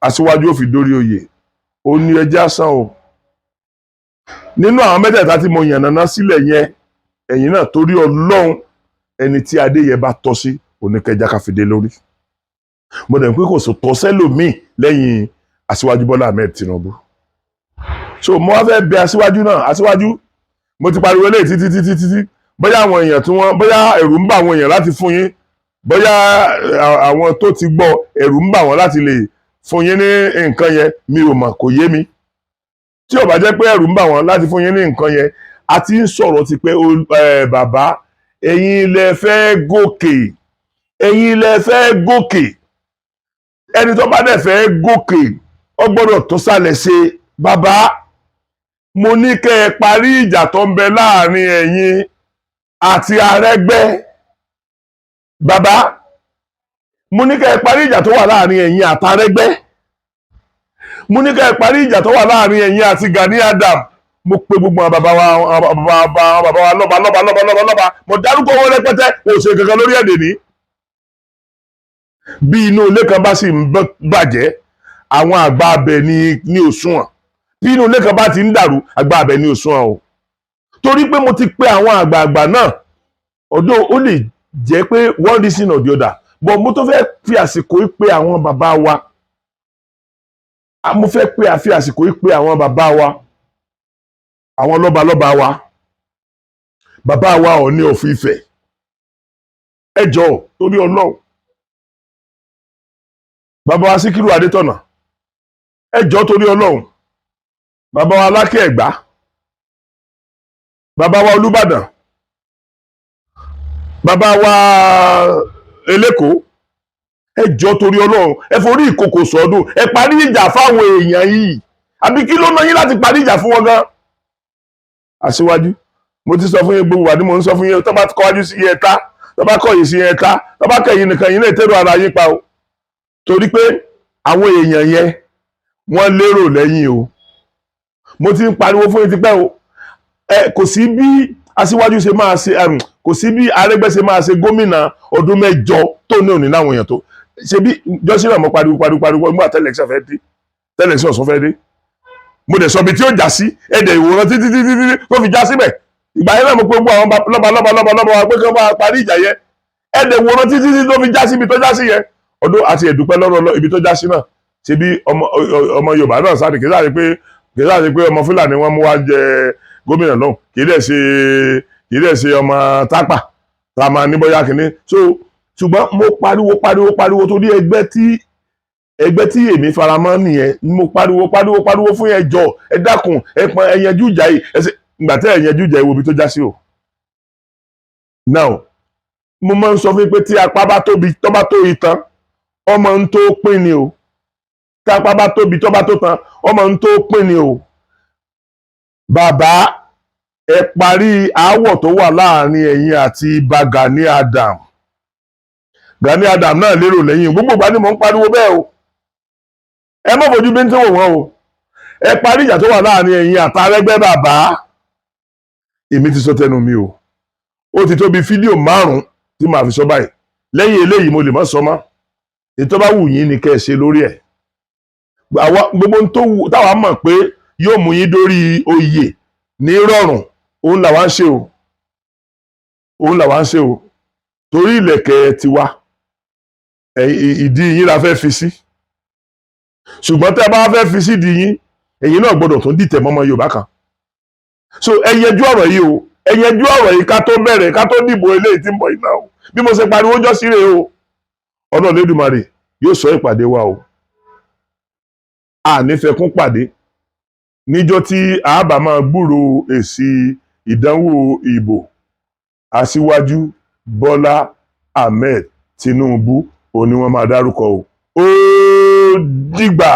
aṣíwájú ò fi dórí oyè, ó ní ẹjẹ́ àsán o. Nínú àwọn mẹ́tẹ̀ẹ̀ta tí mo yànnàná sílẹ̀ yẹn, ẹ̀yin náà, torí Ọlọ́run, ẹni tí adé yẹn bá tọ́ sí oníkẹjá ká fi dé lórí. Mo dẹ̀ pé kò sọ tọ́ sẹ́lòmíì lẹ́yìn Aṣíwájú Bọ́lá Ahmed Tinubu. So mo wá fẹ́ bẹ̀ aṣíwájú náà. Aṣíwájú, mo ti pariwo eléyìí títí títí títí. Bóyá àwọn èèyàn tí wọ́n, bóyá ẹ̀rù ń bà àwọn èèyàn láti fún yín, bóyá àwọn tó ti gbọ́, ẹ̀rù ń bà wọ́n láti lè fún yín ní nǹkan yẹn, mi ò mọ̀, kò yé mi. Tí ò bá jẹ́ pé ẹ̀rù ń bà wọ́n láti fún yín ní nǹkan yẹn, a ti ń sọ̀rọ̀ ti pé, bàbá, ẹ̀yin lẹ fẹ́ gòkè, ẹ̀yin lẹ fẹ́ gòkè. Ẹni tó bá dẹ̀ fẹ́ gòkè, ó gbọ́dọ̀ tó sàlẹ̀ ṣe. Bàbá, mo ní kẹ́ ẹ parí ìjà tó ń bẹ láàrin ẹ̀yin àti Arẹ́gbẹ́. Bàbá, mo ní kẹ́ ẹ parí ìjà tó wà láàrin ẹ̀yin àtArẹ́gbẹ́. Mo ní kẹ́ ẹ parí ìjà tó wà láàrin ẹ̀yin àti Gani Adam. Mo pe gbogbo àwọn bàbá wa, àwọn bàbá wa lọ́ba lọ́ba lọ́ba lọ́ba lọ́ba, mo dárúkọ wọn rẹpẹtẹ. Kò ṣe kankan lórí ẹ̀dẹ̀ ní. Bí inú ilé kan bá sì ń bàjẹ́, àwọn àgbà abẹ ní òṣùwọ̀n. Bí inú ilé kan bá ti ń dàrú, àgbà abẹ ní òṣùwọ̀n o. Torí pé mo ti pe àwọn àgbààgbà náà, ọdún ó lè jẹ́ pé one reason or the other, but mo tó fẹ́ fi àsìkò yìí pe àwọn bàbá wa. Mo fẹ́ pe àfi àsìkò yìí pe àwọn bàbá wa, àwọn lọ́balọ́ba wa, bàbá wa Ọọ̀ni of Ifẹ̀, ẹ jọ̀ọ́, torí Ọlọ́run, bàbá wa Síkírù Adétọ̀nà, ẹ jọ̀ọ́, torí Ọlọ́run, bàbá wa Aláké Ẹ̀gbá, bàbá wa Olúbàdàn, bàbá wa Elékòó, ẹ jọ̀ọ́, torí Ọlọ́run, ẹ forí ìkòkò sọdún, ẹ parí ìjà fáwọn èèyàn yìí. Àbí kí ló ná yín láti parí ìjà fún wọn gan? Aṣíwájú, mo ti sọ fún yín, gbogbo wà ní mo ń sọ fún yín, tó bá kọjú sí yẹn ta, tó bá kọ̀yìn sí yẹn ta, tó bá kẹ̀yìn nìkan yín lè tẹ́rù ara yín pa o. Torí pé àwọn èèyàn yẹn, wọ́n lérò lẹ́yìn o. Mo ti ń pariwo fún yín tipẹ́ o. Ẹ kò sí bí aṣíwájú ṣe máa ṣe, kò sí bí Arẹ́gbẹ́ ṣe máa ṣe gómìnà ọdún 8 tó ní òní láwọn èèyàn tó ṣe bí jọ́sí náà. Mo pariwo pariwo pariwo nígbà tẹ́lẹ̀ṣẹ̀ fẹ́ dé, tẹ́lẹ̀ṣẹ̀ ọ̀sán fẹ́ dé, mo dẹ̀ sọ ibi tí ó já sí. Ẹ̀dẹ̀ ìwòran títí títí títí tó fi já síbẹ̀. Ìgbà yẹn náà mo pe gbogbo àwọn lọ́ba lọ́ba lọ́ba lọ́ba wa pé kí wọ́n bá parí ìjà yẹn. Ẹ̀dẹ̀ ìwòran títí títí tó fi já sí ibi tó já sí yẹn. Ọdún àti ẹ̀dúpẹ́ lọ́rọ̀ ibi tó já sí náà. Ṣe bí ọmọ ọmọ Yorùbá náà sáré, kì í sáré pé ọmọ Fúlàní wọn mú wá jẹ gómìnà náà, kì í dẹ̀ ṣe ọmọ Tápà tá a máa ní bóyá kìíní. So ṣùgbọ́n mo pariwo pariwo pariwo torí ẹgbẹ́ tí Ẹgbẹ́ tí èmi faramọ́ nìyẹn. Mo pariwo, pariwo, pariwo fún yẹn. Jọ, ẹ dákun, ẹ pọn, ẹ yanjú ìjà yìí. Ẹ ṣe ìgbà tẹ́ ẹ yanjú ìjà yìí, wo ibi tó já sí o. Now, mo máa ń sọ fún yín pé tí apá bá tóbi, tó bá tó itan, ọmọ ń tó pín ni o. Tí apá bá tóbi, tó bá tó tan, ọmọ ń tó pín ni o. Bàbá, ẹ parí aáwọ̀ tó wà láàrin ẹ̀yin àti Ìbà Gani Adam. Gani Adam náà lérò lẹ́yìn. Gbogbo ìgbà ni mò ń pariwo bẹ́ẹ̀ o. Ẹ má fojú bí ń tí wò wọ́n o. Ẹ parí ìjà tó wà láàrin ẹ̀yin àtàrẹ́gbẹ́. Bàbá, èmi ti sọ tẹnu mi o. Ó ti tó bí fídíò 5 tí màá fi sọ báyìí. Lẹ́yìn eléyìí, mo lè má sọ mọ́. Ètò bá wù yín ni kẹ́ ẹ ṣe lórí ẹ̀. Gbogbo ohun tó wù táwa mọ̀ pé yóò mú yín dórí oyè ní rọrùn, òun làwa ń ṣe o, òun làwa ń ṣe o, torí ìlẹ̀kẹ̀ tiwa, ìdí yín la fẹ́ fi sí. Ṣùgbọ́n tẹ́ ẹ bá fẹ́ fi sí ìdí yín, ẹ̀yin náà gbọ́dọ̀ tún dìtẹ̀ mọ́mọ́ Yorùbá kan. So ẹ yẹjú ọ̀rọ̀ yìí o, ẹ yẹjú ọ̀rọ̀ yìí ká tó bẹ̀rẹ̀, ká tó dìbò eléyìí tí ń bọ̀ yìí náà o. Bí mo ṣe pariwo jọ́ sí rèé o. Ọlọ́run Elédùmarè yóò sọ ìpàdé wa o. A nífẹ̀ẹ́ pàdé níjọ́ tí a bá máa gbúròó èsì ìdánwò ìbò Aṣíwájú Bọ́lá Ahmed Tinubu, òun ni wọ́n máa dárúkọ o. Ó dìgbà.